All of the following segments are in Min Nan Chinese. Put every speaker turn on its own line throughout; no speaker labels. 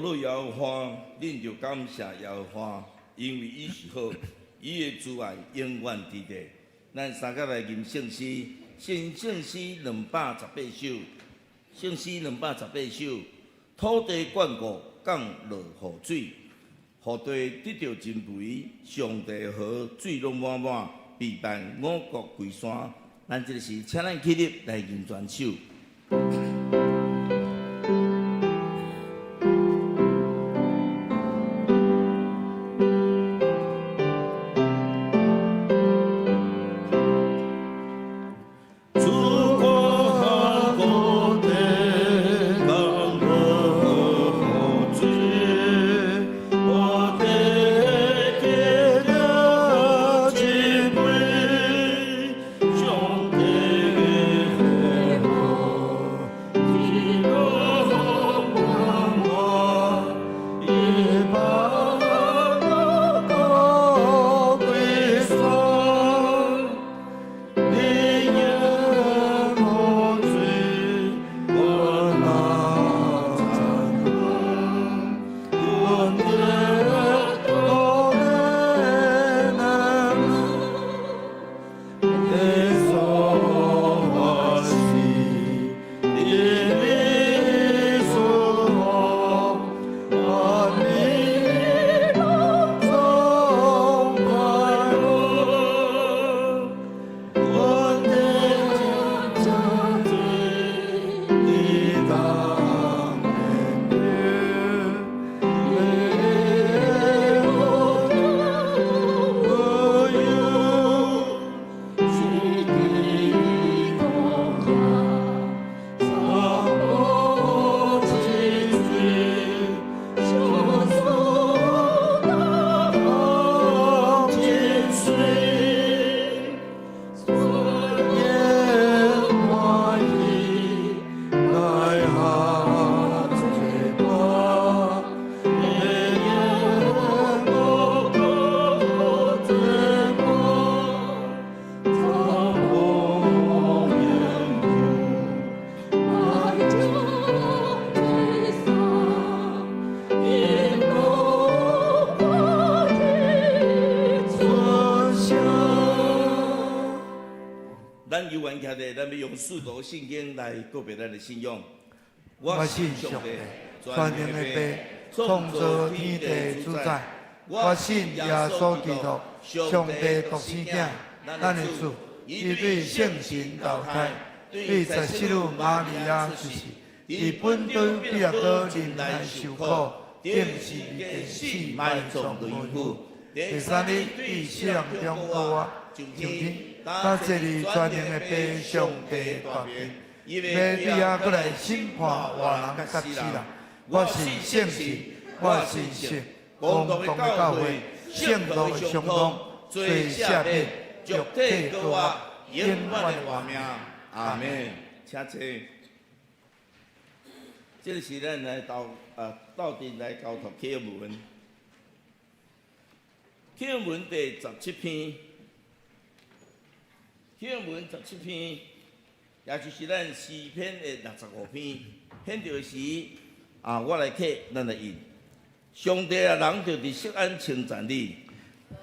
樂耶和華，恁就感謝耶和華，因為伊是好，伊的慈愛永遠佇咧。咱三個來吟聖詩，新聖詩218首，聖詩兩百十八首。土地灌過降落雨水，予地得著真肥，上帝河水攏滿滿，備辦五穀歸山。咱這個時，請咱起立來吟全首。咱有緣徛咧，咱欲用使徒信經來告白咱的信仰。
我信上帝，全能的父，創造天地主宰。我信耶穌基督，上帝獨生囝，咱的主，伊對聖神投胎，對十四女瑪利亞出世，佇本篤彼拉多忍難受苦，釘十字架死埋葬落陰府。第三日對死人中復活，上天，搭坐佇全能的父上帝大邊，欲對遐閣來審判活人佮死人。我信聖神，我信聖公同的教會，聖徒的相通，罪赦免，
肉體復活，永遠的活命。阿門。請坐。這個時咱來鬥啊，鬥陣來交託啟文。啟文第十七篇，啟文十七篇，也就是咱詩篇的65篇。現在時啊，我來啟，咱來印。上帝啊，人著佇錫安稱讚你，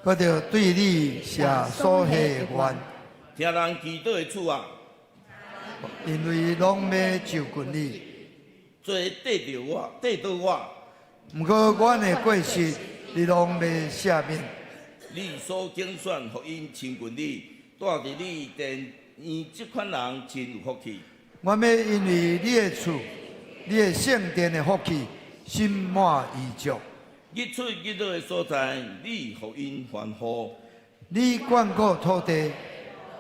閣著對你寫所許的願。
聽人祈禱的主啊，
因為攏欲就近你，
做綴著我，綴倒我。
毋過阮的過失，你攏袂赦免。
你所揀選，予𪜶親近你，住佇你殿院這款人真有福氣。
我欲因為你的厝、你的聖殿的福氣，心滿意足。
日出日落的所在，你予𪜶歡呼。
你眷顧土地，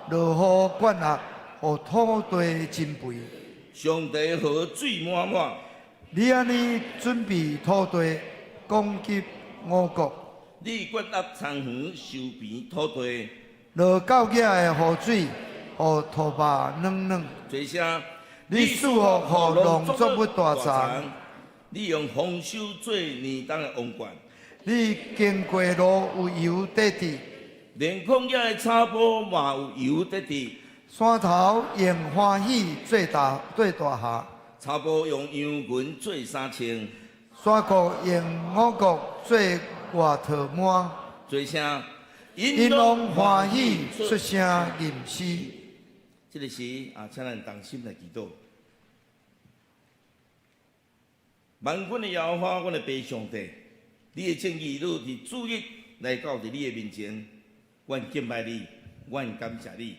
落雨灌壓，予土地真肥。
上帝河水滿滿。
你按呢準備土地，供給五穀。
你灌壓田園，收平土地。
落夠額的雨水，予土肉軟軟。
濟聲。
你賜福予農作物大欉。
你用豐收做年冬的王冠。
你經過路有油得滴。
連曠野的草坡嘛有油得滴。
山頭用歡喜做大做大箬。
查埔用羊群做衫穿。
全國用五穀做外套滿。
做聲，𪜶
攏歡喜出聲吟詩。
這个時啊，請咱同心來祈禱。萬軍的耶和華，阮的父上帝，你的正義兒女佇主日來到佇你的面前，阮敬拜你，阮感謝你，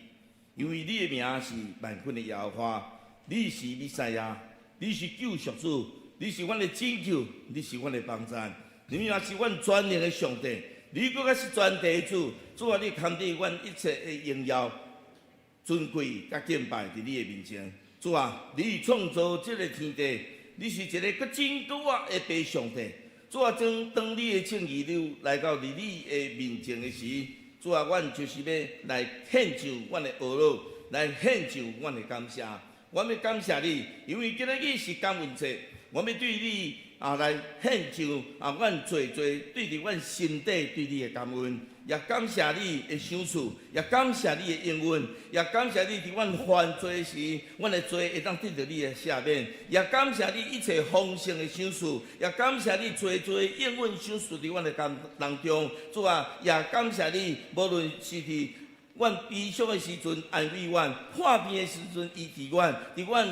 因為你的名是萬軍的耶和華，你是彌賽亞，你是救贖主，你是阮的拯救，你是阮的幫贊，你也是阮全能的上帝，你閣較是全地的主，主啊，你堪得阮一切的榮耀、尊貴佮敬拜佇你的面前。主啊，你創造這个天地，你是一个閣真閣活的父上帝。主啊，當你的聖兒女來到佇你的面前的時，主啊，阮就是欲來獻上阮的呵咾，來獻上阮的感謝。阮欲感謝你，因為今仔日是感恩節，阮欲對你啊來獻上啊，阮濟濟對佇阮心底對你的感恩，也感謝你的賞賜，也感謝你的應允，也感謝你佇阮犯罪時，阮的罪會當得著你的赦免，也感謝你一切豐盛的賞賜，也感謝你濟濟應允賞賜佇阮的當中。主啊，也感謝你，無論是佇阮悲傷的時陣安慰阮，破病的時陣醫治阮，佇阮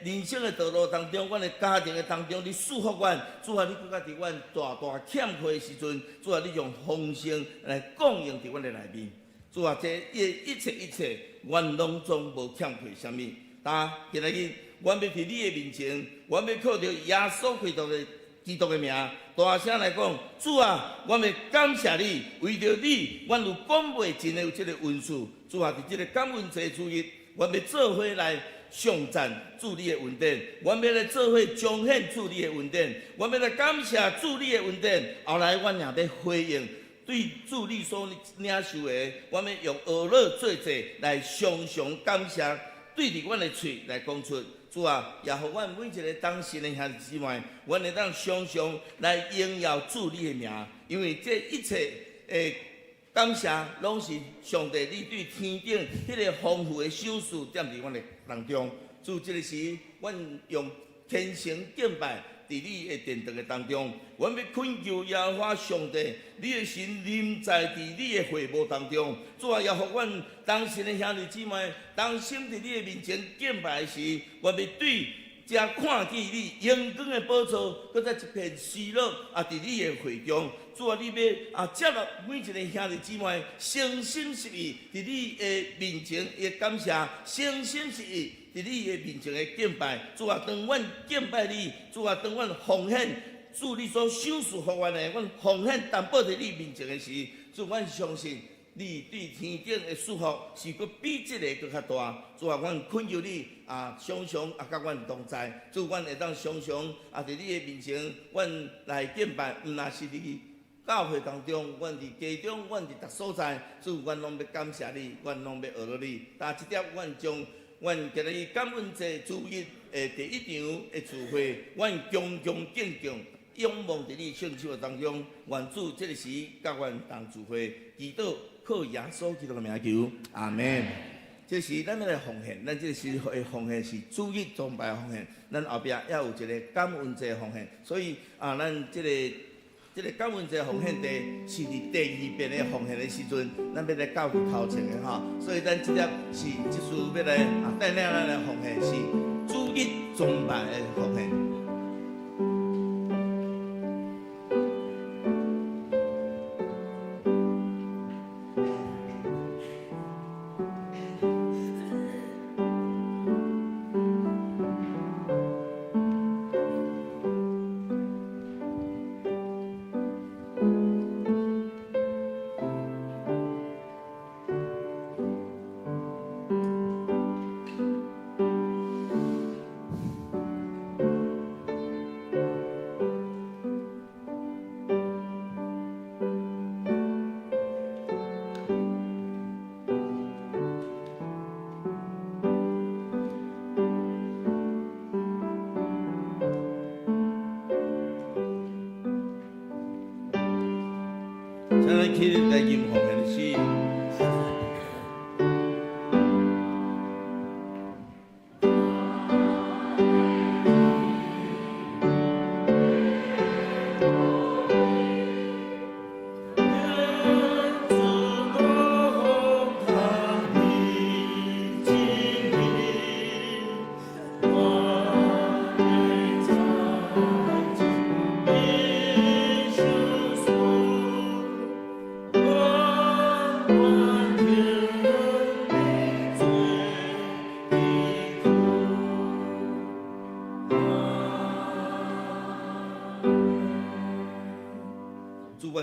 人生的道路當中，阮的家庭的當中，你賜福阮。主啊，你閣較佇阮大大欠缺的時陣，主啊，你用豐盛來供應佇阮的內面。主啊，這一切一切，阮攏總無欠缺啥物。但今仔日，阮欲佇你的面前，阮欲靠著耶穌基督的名，大聲來講，主啊，阮欲感謝你，為著你，阮有講袂盡的有這个恩賜。主啊，佇這个感恩節主日，阮欲做伙來頌讚主你的恩典，阮欲來做伙彰顯主你的恩典，阮欲來感謝主你的恩典。後來，阮也欲回應對主你所領受的，阮欲用呵咾做祭來常常感謝，對佇阮的喙來講出。主啊，也予阮每一个當信的兄弟姊妹，阮會當常常來榮耀主你的名，因為這一切的感謝，攏是上帝你對天頂彼个豐富的賞賜踮佇阮的當中。主，這个時，阮用虔誠敬拜佇你的殿堂的當中，阮欲懇求耶和華上帝，你的神臨在佇你的會幕當中。主啊，也予阮同心的兄弟姊妹，同心佇你的面前敬拜時，阮欲對遮看見你榮光的寶座，閣再一片喜樂啊！佇你的會中，主啊，你欲啊接納每一个兄弟姊妹，誠心實意佇你的面前的感謝，誠心實意佇你的面前的敬拜。主啊，當阮敬拜你，主啊，當阮奉獻主你所賞賜予阮的，阮奉獻擔保佇你面前的時，主，阮相信你對天頂的祝福是閣比這个閣較大。主啊，阮懇求你啊，常常啊，佮阮同在。主，阮會當常常啊，佇你的面前，阮來敬拜，毋若是佇教會當中，阮佇家中，阮佇逐所在，主，阮攏欲感謝你，阮攏欲呵咾你。但這點，阮將阮今日感恩節主日的第一場的聚會，阮恭恭敬敬仰望佇你聖手當中，願主這个時佮阮同聚會，祈禱靠耶穌基督的名求，阿門。這時咱欲來奉獻，咱這時的奉獻是主日崇拜奉獻，咱後壁猶有一个感恩節奉獻，所以啊，咱這个感恩節奉獻地是佇第二遍的奉獻的時陣，咱欲來到佇頭前的吼，所以咱這粒是這次欲來啊帶領咱來奉獻是主日崇拜的奉獻。請咱起立來吟奉獻的詩。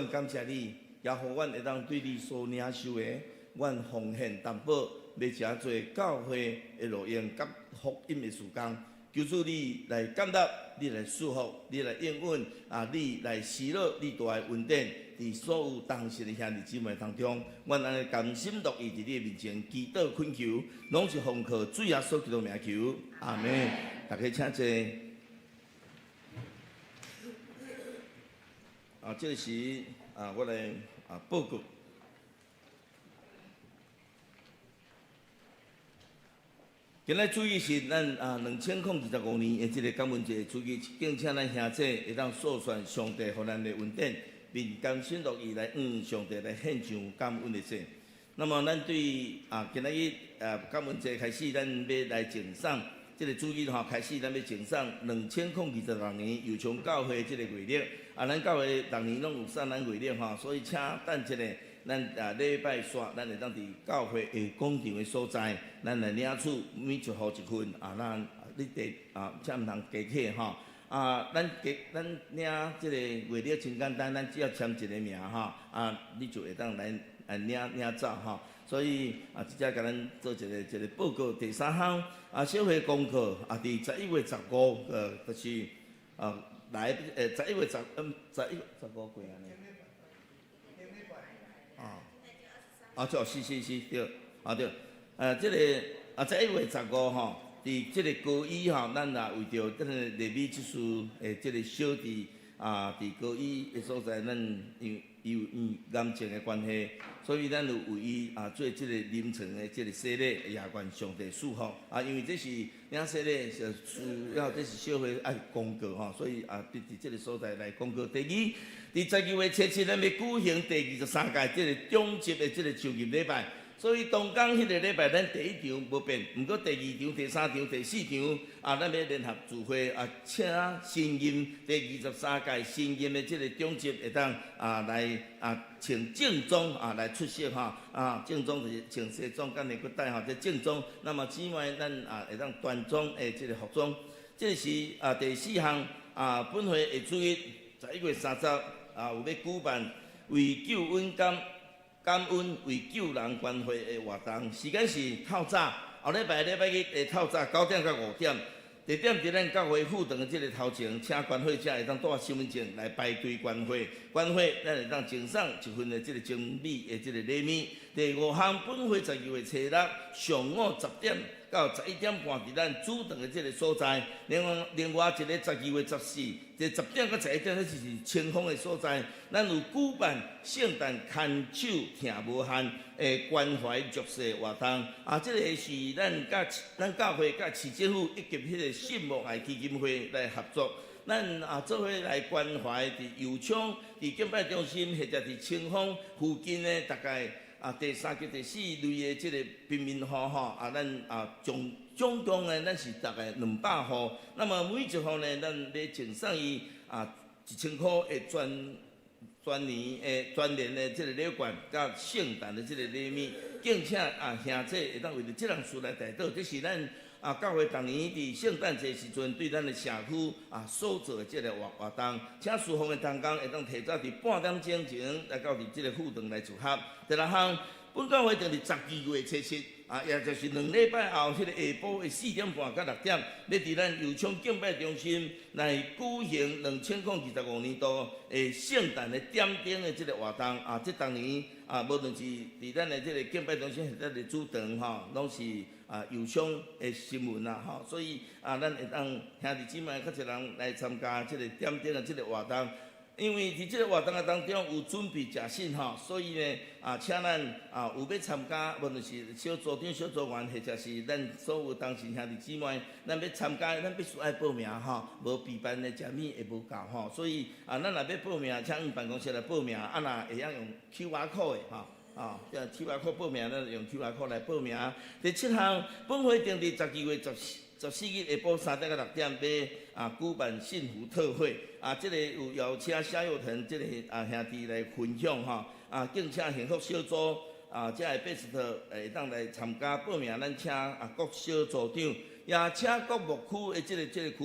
阮感謝你，也予阮會當對你所領受的，阮奉獻擔保，欲成做教會的路用佮福音的事工。求主你來建立，你來祝福，你來應允，啊，你來施予你大的恩典，佇所有同信的兄弟姊妹當中，阮按呢甘心樂意佇你的面前祈禱懇求，攏是奉靠主耶穌基督名求，阿們。大家請坐。啊，這個時啊，我來啊報告。今仔主日是咱啊2025年的這个感恩節主日，敬請咱兄弟會當數算上帝予咱的恩典，並甘心樂意來向上帝來獻上感恩的祭。那麼咱對啊今仔日啊感恩節開始，咱欲來贈送這个主日吼開始，咱欲贈送2026年右昌教會這个月曆。啊，咱教會逐年攏有送咱月曆吼，所以請等一下。咱啊禮拜煞，咱會當佇教會的廣場的所在，咱來領取每一戶一份啊。咱你得啊，請毋通加客吼。啊，咱加咱領這个月曆真簡單，咱只要簽一个名吼，啊，你就會當來來領領走吼。所以啊，這才共咱做一个一个報告。第三項啊，小會公告啊，佇11月15，就是啊來11月10嗯11、15過按呢。啊，啊，就是是是對，啊對，這个啊，11月15吼，佇這个高一吼，咱也為著這个麗美執事的這个小弟啊，佇高醫的所在，咱因伊有因癌症的關係，所以咱有為伊啊做這个臨床的這个洗禮，也願上帝賜福啊，因為這是領洗禮是需要，這是小會愛公告吼，所以啊，佇佇這个所在來公告。第二，佇12月初7，咱欲舉行第23屆這个長執的這个就業禮拜，所以當天彼个禮拜，咱第一場無變，毋過第二場、第三場、第四場啊，咱欲聯合聚會啊，請新任第23屆新任的這个長執會當啊來啊穿正裝啊來出席吼啊，正裝就是穿西裝佮呢骨帶吼，這正裝。那麼姊妹咱啊會當端莊的這个服裝。這是啊第四項啊，本會的主日11月30。啊，有欲舉辦為救恩感感恩為救人關懷的活動，時間是透早，後禮拜禮拜日的透早9點到5點，地點佇咱教會副堂的這个頭前，請關懷者會當帶身份證來排隊關懷，關懷咱會當贈送一份的這个精美的這个禮物。第五項，本會12月初6上午10點到11點半，佇咱主堂的這个所在。另外，另外一个12月14，這10點到11點，彼是清風的所在。咱有舉辦聖誕牽手疼無限的關懷弱勢活動。啊，這个是咱佮咱教會佮市政府以及彼个信望愛基金會來合作。咱啊做伙來關懷佇右昌、佇敬拜中心或者佇清風附近的大概。啊，第三級、第四類的這个貧民戶吼，啊，咱啊總總共呢，咱是大概200戶。那麼每一戶呢，咱欲贈送伊啊1000箍的全全年的全年的這个禮券，佮聖誕的這个禮物，敬請啊兄弟會當為著這項事來代禱，這是咱啊教會逐年佇聖誕節時陣對咱的社區啊所做的這个活活動，請事奉的同工會當提早佇半點鐘前來到佇這个副堂來集合。第六項，本教會定佇12月初7，啊，也就是兩禮拜後，彼个下晡的4點半到6點，欲佇咱右昌敬拜中心來舉行2025年度的聖誕的點燈的這个活動。啊，這逐年啊，無論是佇咱的這个敬拜中心或者佇主堂吼，攏是啊右昌的新聞啦吼。所以啊，咱會當兄弟姊妹較濟人來參加這个點燈的這个活動。因為佇這个活動的當中有準備食糋吼，所以呢啊，請咱啊有欲參加，無論是小組長、小組員，或者是咱所有同信兄弟姊妹，咱欲參加，咱必須愛報名吼，無備辦的食物會無夠吼，所以啊，咱若欲報名，請阮辦公室來報名，啊，若會曉用 QR code 的吼，啊，這 QR code 報名，咱用 QR code 來報名。第七項，本會定佇12月14日下晡3點到6點，欲啊舉辦幸福特會，啊，這个有邀請蕭佑騰這个啊兄弟來分享吼，啊，敬請幸福小組啊，這个 best 會當來參加報名，咱請啊各小組長，也請各牧區的這个這个區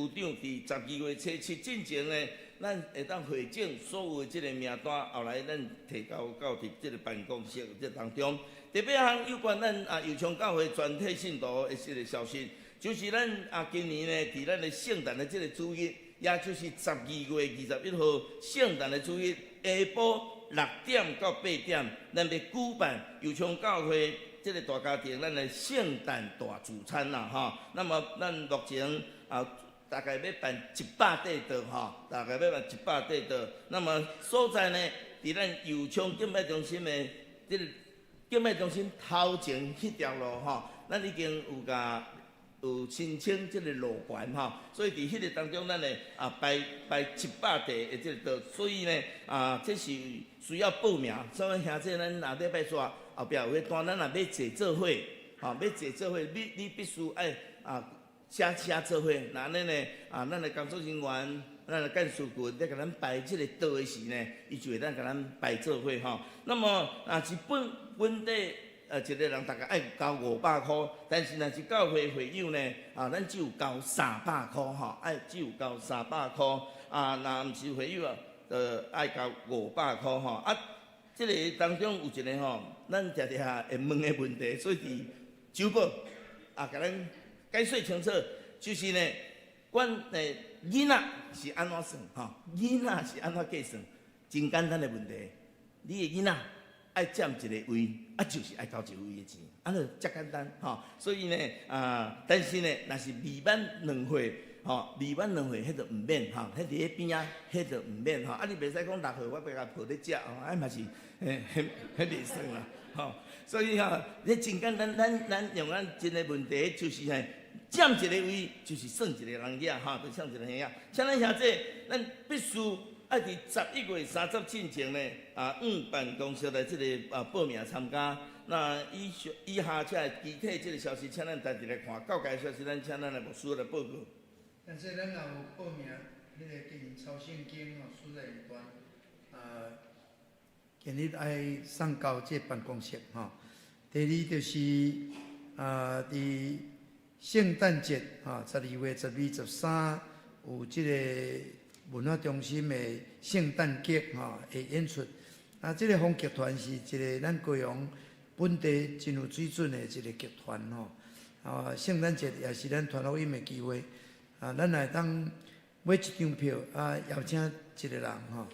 長，佇12月初7進前呢，咱會當匯總所有的這个名單，後來咱提交到佇這个辦公室這當中。第八項有關咱啊右昌教會全體信徒的這个消息，就是咱啊今年呢，佇咱的聖誕的這个主日，也就是12月21號聖誕的主日，下晡6點到8點，咱欲舉辦右昌教會這个大家庭咱的聖誕大聚餐啦，吼。那麼咱目前啊，大概欲辦一百塊桌吼，大概欲辦一百塊桌。那麼所在呢，佇咱右昌敬拜中心的這个敬拜中心頭前彼條路吼，咱已經有共有申請這个路權吼，所以佇彼個當中，咱會啊擺擺一百塊的這个桌，所以呢啊，這是需要報名。所以兄弟，咱若禮拜煞後壁有彼單，咱若欲坐做伙，吼，欲坐做伙，你必須愛啊寫寫做伙，那按呢呢啊，咱的工作人員、咱的幹事群咧共咱排這个桌的時呢，伊就會當共咱排做伙吼。那麼若是本本地一个人大概愛交500箍，但是若是教會會友呢，啊，咱只有交三百箍吼，愛只有交三百箍。啊，若毋是會友啊，就愛交五百箍吼。啊，這个當中有一个吼，咱常常會問的問題，所以佇酒保啊，共咱解說清楚，就是呢，阮的囡仔是按怎算吼？囡仔是按怎計算？真簡單的問題，你的囡仔愛佔一个位，啊，就是愛交一个位的錢，按呢遮簡單吼。所以呢，啊，但是呢，若是未滿兩歲，吼，未滿兩歲，彼就毋免吼，彼佇咧邊仔，彼就毋免吼。啊，你袂使講6歲，我欲共抱咧食吼，啊嘛是，彼彼袂算啦，吼。所以吼，你真簡單，咱用咱真个問題就是呢，佔一个位就是算一個人仔吼，就算一個人仔。請咱兄弟，咱必須愛佇11月30進前呢，啊，往辦公室來這个啊報名參加。那以上以下這具體這个消息，請咱逐日來看。教界消息，咱請咱的牧師來報告。
但是咱若有報名，彼个進行抄聖經吼，書在端，啊，今日愛送到這辦公室吼。第二就是啊，佇聖誕節吼，12月12、13有這个文化中心的聖誕節吼的演出。啊，這个風劇團是一个咱高雄本地真有水準的一个劇團吼。啊，聖誕節也是咱傳福音的機會。啊，咱會當買一張票啊，邀請一个人吼。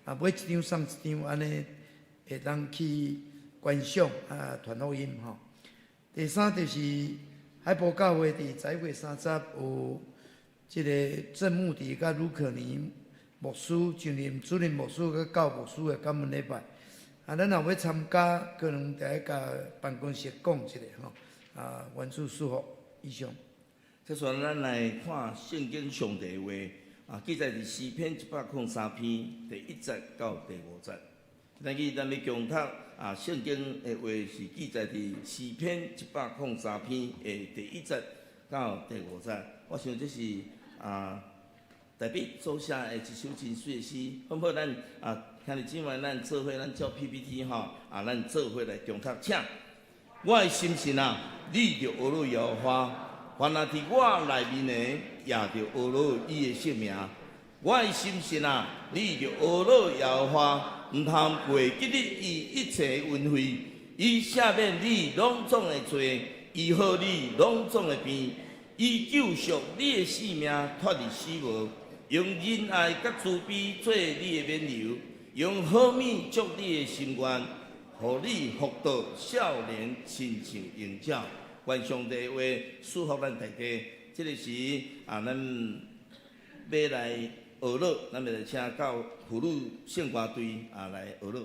啊，買一張送一張，按呢會當去觀賞啊，傳福音吼。第三就是海埔教會佇11月30有這个鄭牧迪佮盧可尼牧師就任主任牧師佮教牧師的感恩禮拜。啊，咱若欲參加，可能著愛共辦公室講一下吼。啊，願主賜福，以上。
這陣咱來看聖經上帝話啊，記載佇詩篇103篇第一節到第五節。今日咱欲共讀啊，聖經的話是記載佇詩篇103篇的第一節到第五節。我想這是啊，大衛所寫的一首真媠的詩。好毋好？咱啊，兄弟姊妹，咱做伙，咱照 PPT 吼啊，咱做伙來共讀，請。我的心神啊，你著呵咾耶和華。凡若佇我內面的，也著呵咾伊的聖名。我的心神啊，你著呵咾耶和華，毋通袂記得伊一切恩惠。伊赦免你攏總的罪，醫好你攏總的病。伊救贖你的性命脫離死亡，用仁愛佮慈悲做你的免由，用好物足你的心願，予你復到少年親像鷹鳥。願上帝話賜福咱大家。這个時啊，咱欲來呵咾，咱欲來請教婦女聖歌隊啊來呵咾。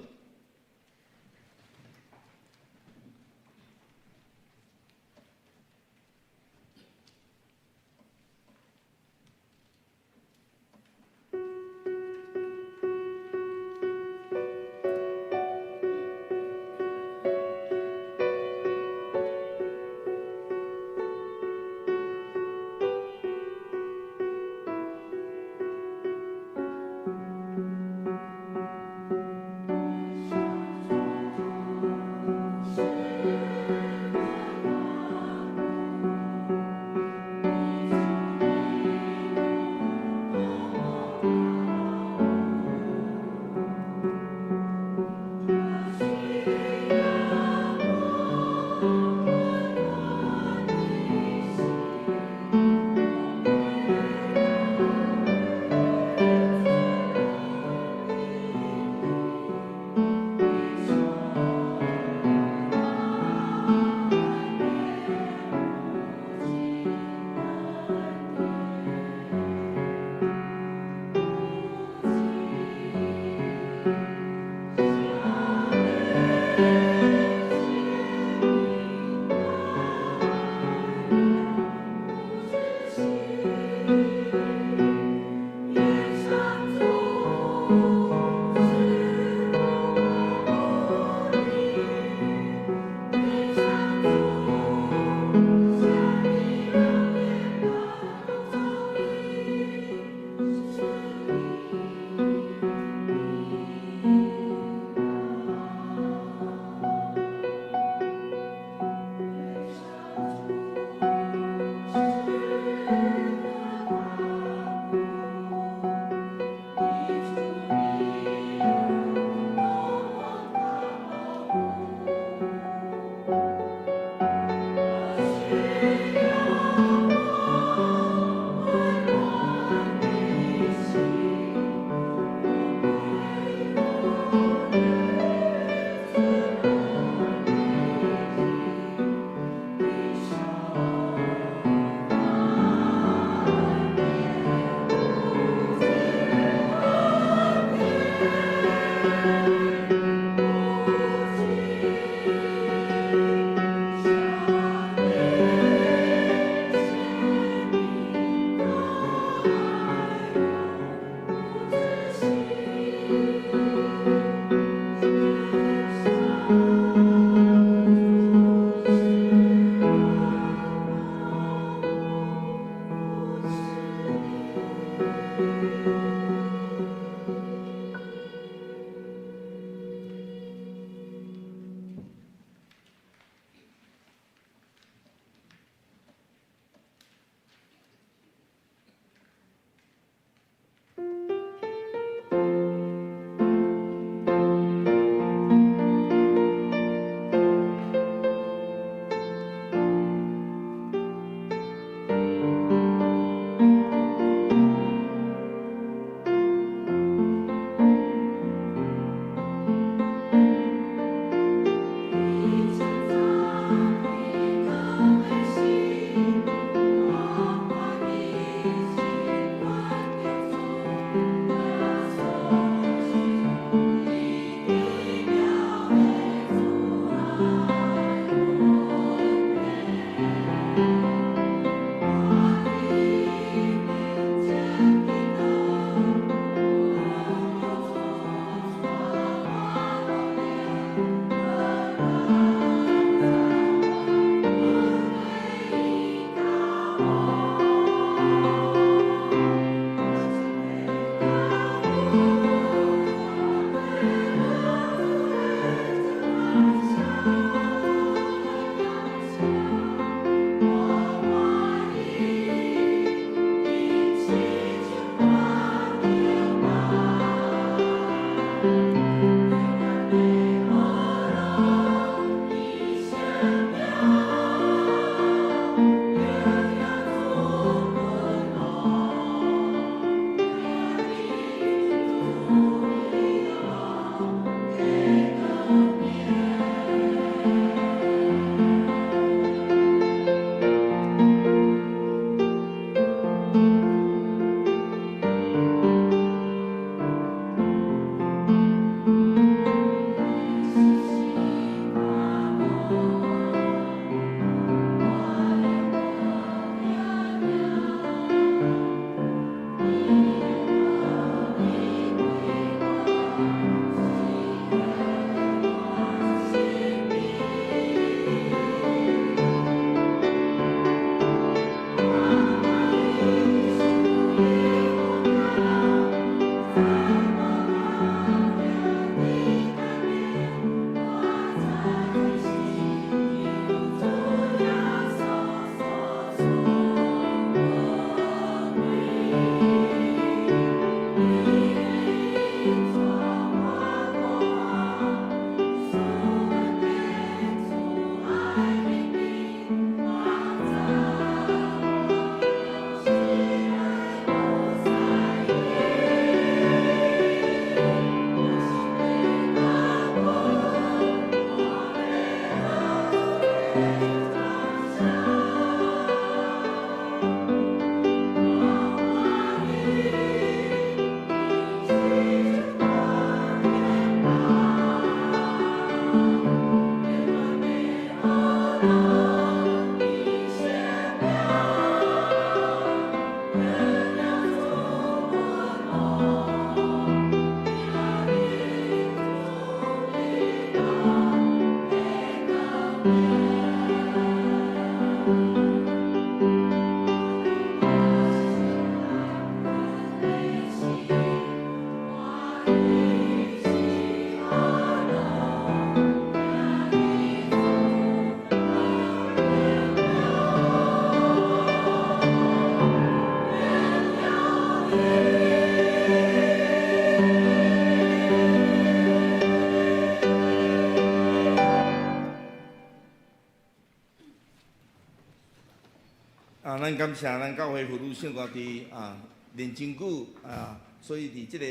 啊，咱感謝咱教會婦女聖歌隊啊，練真久啊，所以佇這个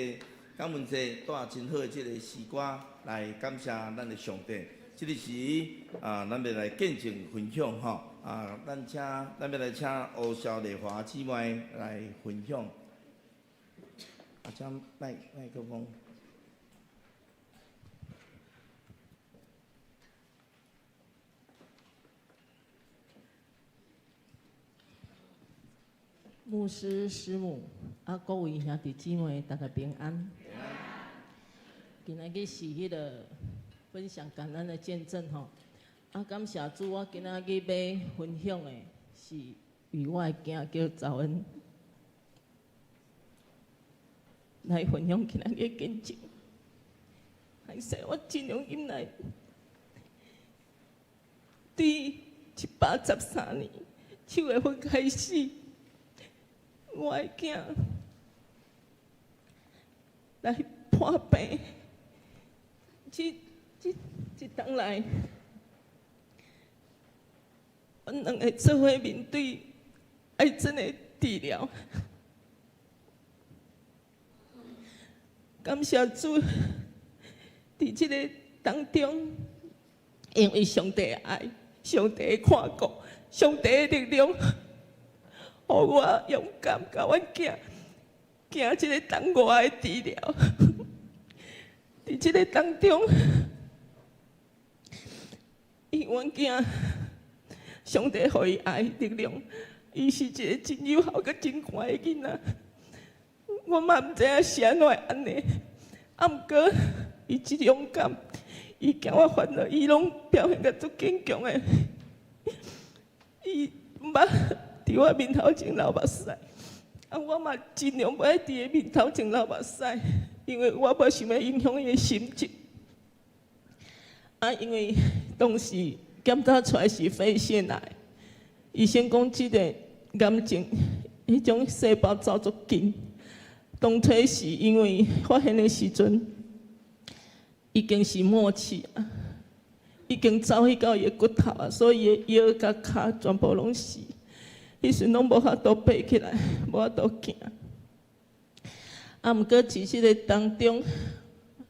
感恩節帶真好的這个詩歌來感謝咱的上帝。這个時啊，咱欲來見證分享吼啊，咱欲來請吳蕭麗華姊妹來分享。啊，請麥克風。
牧師、師母，啊，各位兄弟姊妹，大家平安。今仔日是彼个分享感恩的見證吼。啊，感謝主，我今仔日欲分享的是與我的囝叫趙恩來分享今仔日的見證。還是我盡量忍耐，對113年7月份開始。我的囝來破病，這當來，阮兩个做伙面對癌症的治療。感謝主，佇這个當中，因為上帝的愛、上帝的看顧、上帝的力量。予我勇敢，共阮囝行這个等我的治療。佇這个當中，因阮囝上帝予伊愛力量，伊是一个真友好、閣真乖的囡仔。我嘛毋知影是按怎會按呢，啊，毋過伊真勇敢，伊驚我煩惱，伊攏表現甲足堅強的。伊毋捌佇我面頭前流目屎，啊，我嘛盡量無愛佇伊面頭前流目屎，因為我無想欲影響伊的心情。啊，因為當時檢查出來是肺腺癌。醫生講這個癌症，彼種細胞走足緊。當初是因為發現的時陣，已經是末期啊，已經走去到伊的骨頭啊，所以伊的腰佮跤全部攏是。彼時攏無法度爬起來，無法度行。啊，毋過佇這个當中，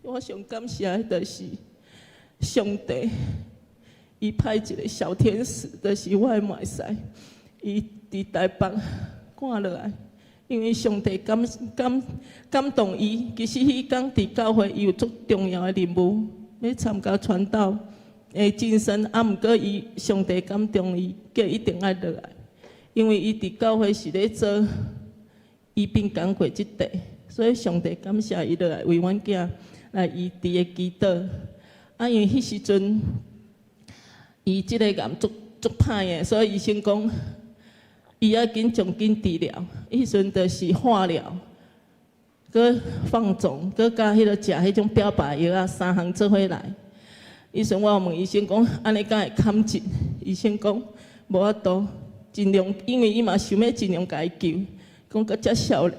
我上感謝的就是上帝，伊派一個小天使，就是我的妹婿，伊佇台北趕落來，因為上帝感動伊。其實彼工佇教會，伊有足重要的任務，欲參加傳道的晉升。啊，毋過伊上帝感動伊，叫伊一定愛落來，因為伊佇教會是咧做醫病工課這塊，所以上帝感謝伊落來為阮囝來醫治的祈禱。啊，因為彼時陣伊這個癌足足歹的，所以醫生講伊愛緊上緊治療。彼時陣就是化療，閣放腫，閣佮彼个食彼種標靶藥仔，三項做伙來。彼時陣我有問醫生講，按呢敢會堪治？醫生講無法度，盡量，因為伊嘛想欲盡量共伊救，講閣遮少年，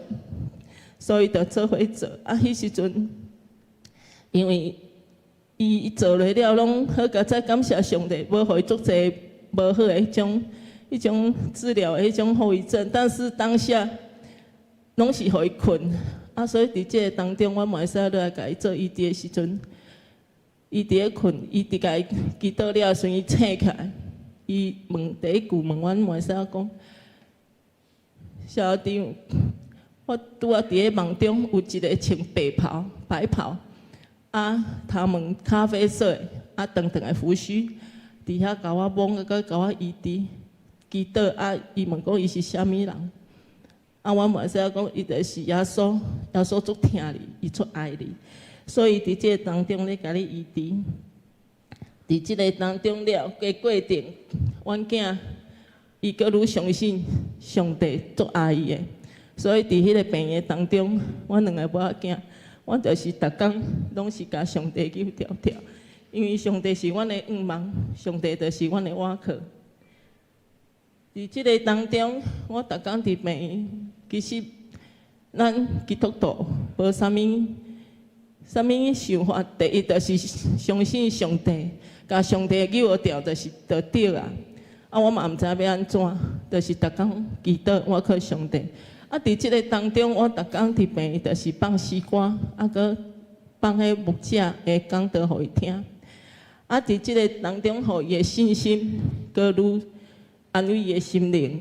所以就做伙做。啊，彼時陣因為伊做落了，攏好佳哉感謝上帝，無予伊足濟無好的彼種治療的彼種後遺症。但是當下攏是予伊睏，啊，所以佇這个當中，我嘛會使落來共伊做醫治的時陣，伊佇咧睏，伊佇共伊祈禱了時陣，伊醒起來，伊問第一句問阮妹婿講：校長，我拄仔佇咧夢中有一个穿白袍白袍，啊，頭毛咖啡色的，啊，長長的鬍鬚，佇遐共我摸，閣共我醫治祈禱，啊，伊問講伊是啥物人？啊，阮妹婿講伊就是耶穌，耶穌足疼你，伊足愛你，所以佇這个當中咧共你醫治。佇這个當中了，過過程，阮囝伊閣愈相信上帝足愛伊的，所以佇彼个病院當中，阮兩個某仔囝，阮就是逐工攏是共上帝扭調調，因為上帝是阮的向望，上帝就是阮的倚靠。佇這个當中，我逐工佇病院，其實咱基督徒無啥物啥物想法。第一就是相信上帝，共上帝扭調就是就對啊。啊，我嘛毋知欲按怎，就是逐工祈禱，倚靠上帝。啊，佇這个當中，我逐工佇病院就是放詩歌，啊，閣放彼牧者的講道予伊聽。啊，佇這个當中，予伊的信心閣愈安慰伊的心靈。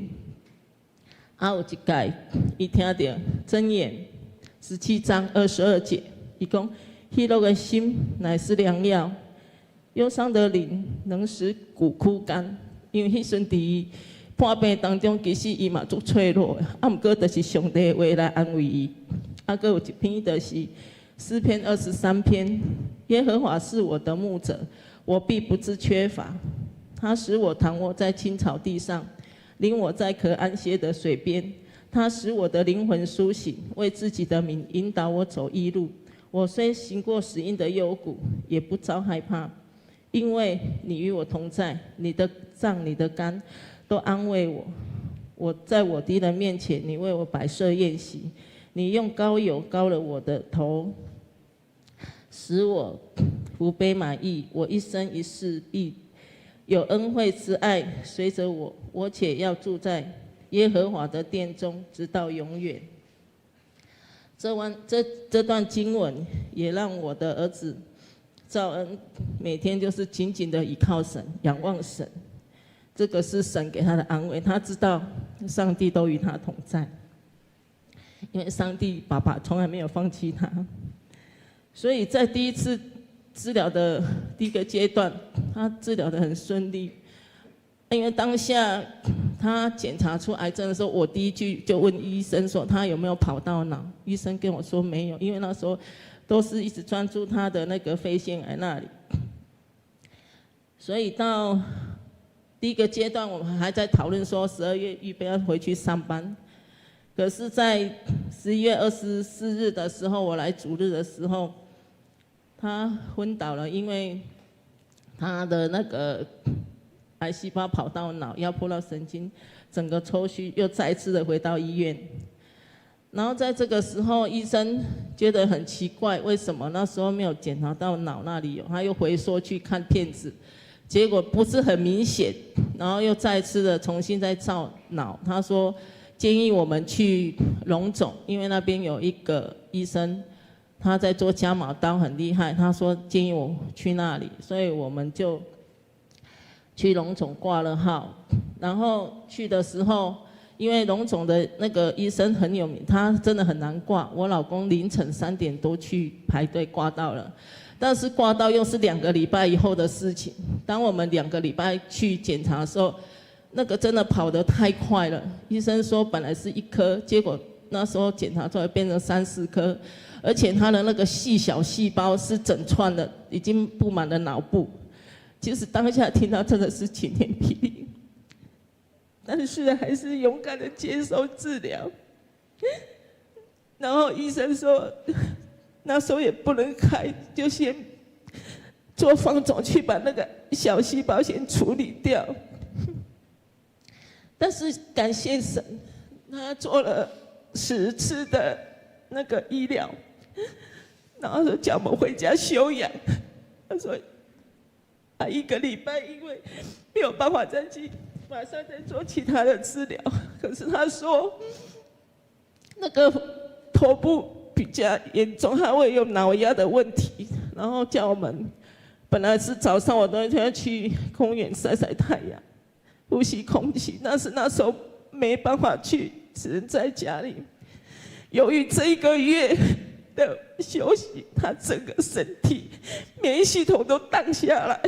啊，有一擺，伊聽著箴言17章22節，伊講：喜樂的心乃是良藥，憂傷的靈能使骨枯乾。因為彼陣佇伊破病當中，其實伊嘛足脆弱的，啊，毋過就是上帝的話來安慰伊。啊，閣有一篇就是詩篇23篇，耶和華是我的牧者，我必不致缺乏。他使我躺臥在青草地上，領我在可安歇的水邊。他使我的靈魂甦醒，為自己的名引導我走義路。我雖行過死蔭的幽谷，也不遭害怕，因為你與我同在，你的杖、你的竿都安慰我。我在我敵人面前，你為我擺設筵席，你用膏油膏了我的頭，使我福杯滿溢。我一生一世必有恩惠慈愛隨着我，我且要住在耶和華的殿中，直到永遠。這段經文也讓我的兒子趙恩每天就是緊緊的倚靠神，仰望神。這個是神給他的安慰，他知道上帝都與他同在，因為上帝爸爸從來沒有放棄他。所以在第一次治療的第一個階段，他治療得很順利。因為當下他檢查出癌症的時候，我第一句就問醫生說他有沒有跑到腦？醫生跟我說沒有，因為那時候都是一直專注他的那個肺腺癌那裡。所以到第一個階段，我們還在討論說12月預備要回去上班。可是，在11月24日的時候，我來主日的時候，他昏倒了，因為他的那個癌細胞跑到腦，壓迫到神經，整個抽虛，又再次的回到醫院。然後在這個時候，醫生覺得很奇怪，為什麼那時候沒有檢查到腦那裡有？他又回說去看片子，結果不是很明顯，然後又再次的重新再照腦。他說建議我們去榮總，因為那邊有一個醫生，他在做伽馬刀很厲害。他說建議我去那裡，所以我們就去榮總掛了號。然後去的時候，因為榮總的那個醫生很有名，他真的很難掛。我老公凌晨3點多去排隊掛到了，但是掛到又是兩個禮拜以後的事情。當我們兩個禮拜去檢查的時候，那個真的跑得太快了。醫生說本來是一顆，結果那時候檢查出來變成三四顆，而且他的那個細小細胞是整串的，已經佈滿了腦部。其實當下聽到真的是晴天霹靂。但是還是勇敢的接受治療，然後醫生說，那時候也不能開，就先做放腫去把那個小細胞先處理掉。但是感謝神，他做了10次的那個醫療，然後說叫我們回家休養。他說啊，一個禮拜因為沒有辦法再去。馬上再做其他的治療，可是他說那個頭部比較嚴重，他會有腦壓的問題，然後叫我們本來是早上我都要去公園曬曬太陽，呼吸空氣，但是那時候沒辦法去，只能在家裡。由於這一個月的休息，他整個身體免疫系統都盪下來。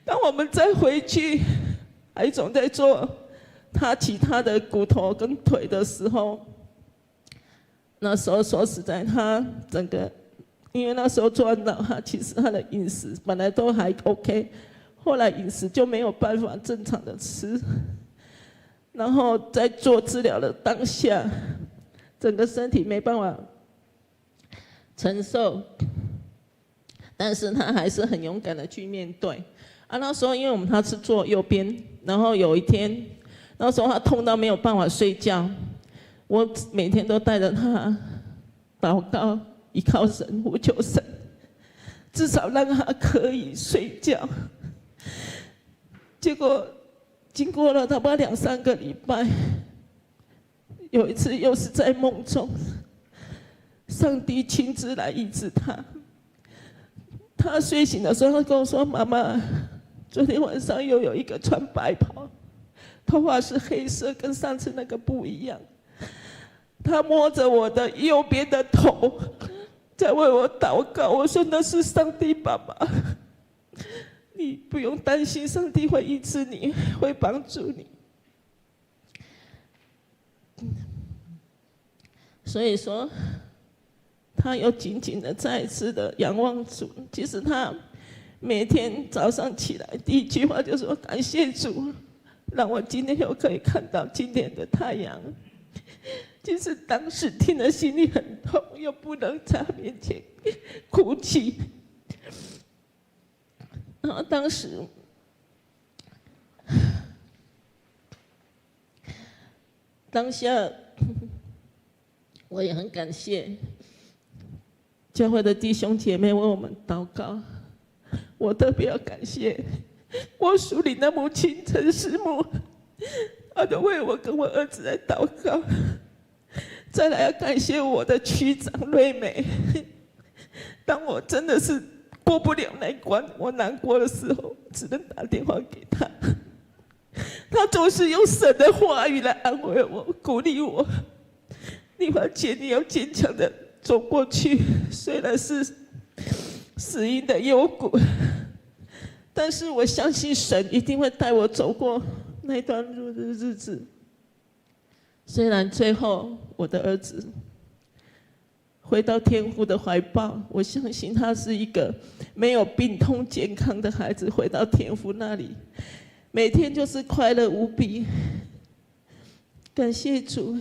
當我們再回去，還總在做他其他的骨頭跟腿的時候，那時候說實在，他整個因為那時候做完腦，他其實他的飲食本來都還 OK，後來飲食就沒有辦法正常的吃，然後在做治療的當下，整個身體沒辦法承受，但是他還是很勇敢的去面對。啊，那時候因為我們他是坐右邊，然後有一天，那時候他痛到沒有辦法睡覺，我每天都帶着他禱告，依靠神，呼求神，至少讓他可以睡覺。結果經過了差不多兩三個禮拜，有一次又是在夢中，上帝親自來醫治他。他睡醒的時候，他跟我說：“媽媽，昨天晚上又有一個穿白袍，頭髮是黑色，跟上次那個不一樣。他摸着我的右邊的頭，在為我禱告。我說那是上帝爸爸，你不用擔心，上帝會醫治你，會幫助你。所以說，他又緊緊的再一次的仰望主。其實他每天早上起來第一句話就說：感謝主，讓我今天又可以看到今天的太陽。其實當時聽了心裡很痛，又不能在他面前哭泣。然後當時當下，我也很感謝教會的弟兄姐妹為我們禱告。我特別要感謝我屬靈的母親陳師母，她都為我跟我兒子來禱告。再來要感謝我的區長瑞美，當我真的是過不了那關，我難過的時候，只能打電話給他，他總是用神的話語來安慰我、鼓勵我。麗華姐，你要堅強的走過去，雖然是死蔭的幽谷，但是我相信神一定會帶我走過那段路的日子。雖然最後我的兒子回到天父的懷抱，我相信他是一個沒有病痛、健康的孩子，回到天父那裡，每天就是快樂無比。感謝主。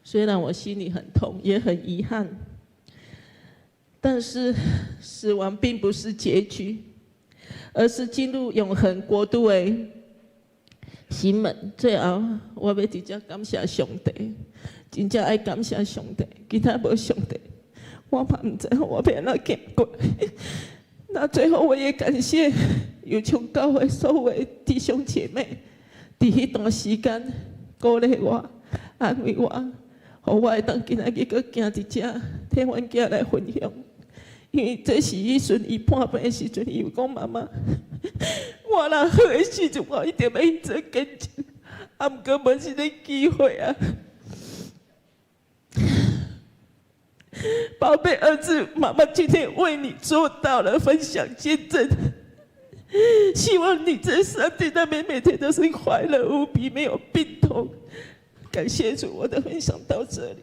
雖然我心裡很痛，也很遺憾，但是死亡並不是結局，而是進入永恆國度的心門。最後，我欲佇遮感謝上帝，真正愛感謝上帝，其他無上帝，我嘛毋知我欲按怎行過。那最後，我也感謝右昌教會所有弟兄姐妹，佇彼段時間鼓勵我、安慰我，予我會當今仔日閣行佇遮，替阮囝來分享。因為這是彼陣伊破病的時陣，伊有講媽媽，我若好的時陣，我一定欲去做見證。啊，毋過無這個機會啊！寶貝兒子，媽媽今天為你做到了分享見證，希望你在上帝那邊每天都是快樂無比，沒有病痛。感謝主，我的分享到這裡。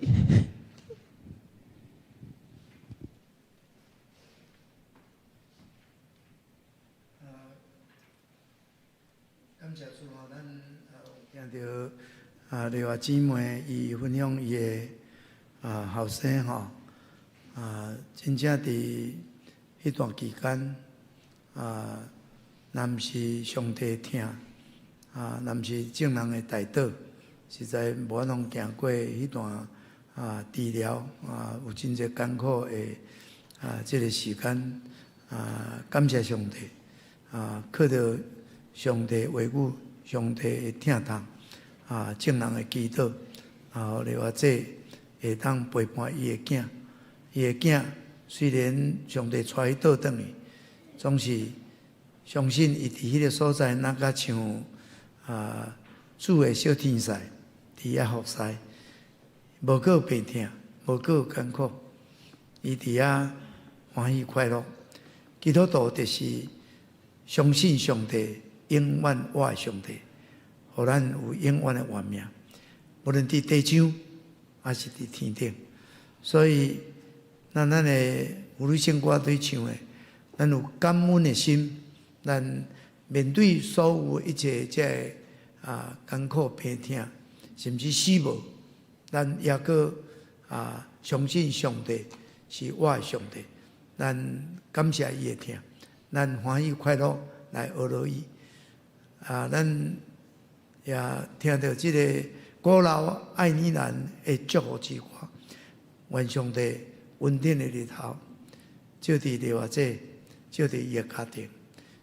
感謝主吼，咱有聽著啊，麗華姊妹伊分享伊的啊後生吼，啊真正佇彼段期間啊，若毋是上帝疼，啊，若毋是眾人的代禱，實在無法度行過彼段啊治療啊，有真濟艱苦的啊這個時間啊，感謝上帝啊，靠著上帝話語，上帝的疼痛啊，眾人的祈禱啊，予麗華姐會當陪伴伊的囝，伊的囝雖然上帝帶伊倒轉去，總是相信伊佇彼个所在，若較像啊主的小天使佇遐服侍，無閣有病痛，無閣有艱苦，伊佇遐歡喜快樂。基督徒就是相信上帝永遠活的上帝，予咱有永遠的活命，無論佇地上，抑是佇天頂。所以，咱咱的婦女聖歌隊唱的，咱有感恩的心，咱面對所有一切這个啊艱苦病痛，甚至死亡，咱猶閣啊相信上帝是活的上帝，咱感謝伊的疼，咱歡喜快樂來學落伊。啊，咱也聽著這个古老愛爾蘭的祝福之歌，願上帝恩典的日頭，照佇麗華姐，照佇伊的家庭，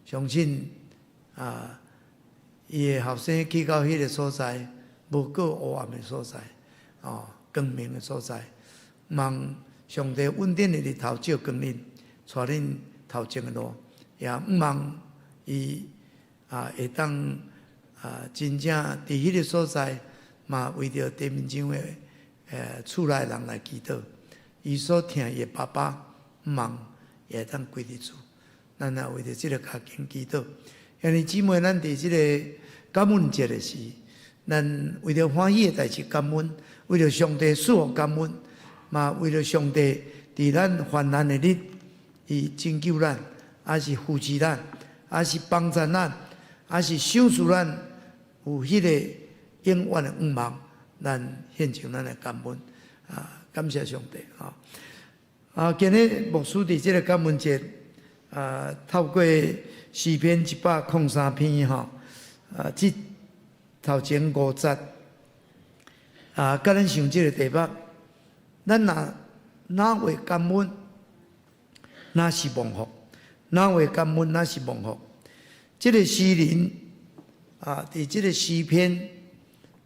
相信啊，伊的後生去到彼个所在，無閣黑暗的所在，哦，光明的所在，望上帝恩典的日頭照光恁，帶恁頭前的路，也望伊啊會當啊真正佇彼个所在，嘛為著地面上的厝內人來祈禱，伊所疼伊的爸爸，望也會當歸佇主。咱也為著這个家庭祈禱。兄弟姊妹，咱佇這个感恩節的時，咱為著歡喜的代誌感恩，為著上帝賜福感恩，嘛為著上帝佇咱患難的日，伊拯救咱，抑是扶持咱，抑是幫助咱，抑是賞賜咱有彼个永遠的願望，咱獻上咱的感恩啊！感謝上帝啊！啊，今日牧師佇這个感恩節啊，透過詩篇103篇吼，啊，這頭前五節啊，佮咱想這个題目，咱若哪會感恩，哪是蒙福；哪會感恩，哪是蒙福。這个詩人啊，佇這个詩篇，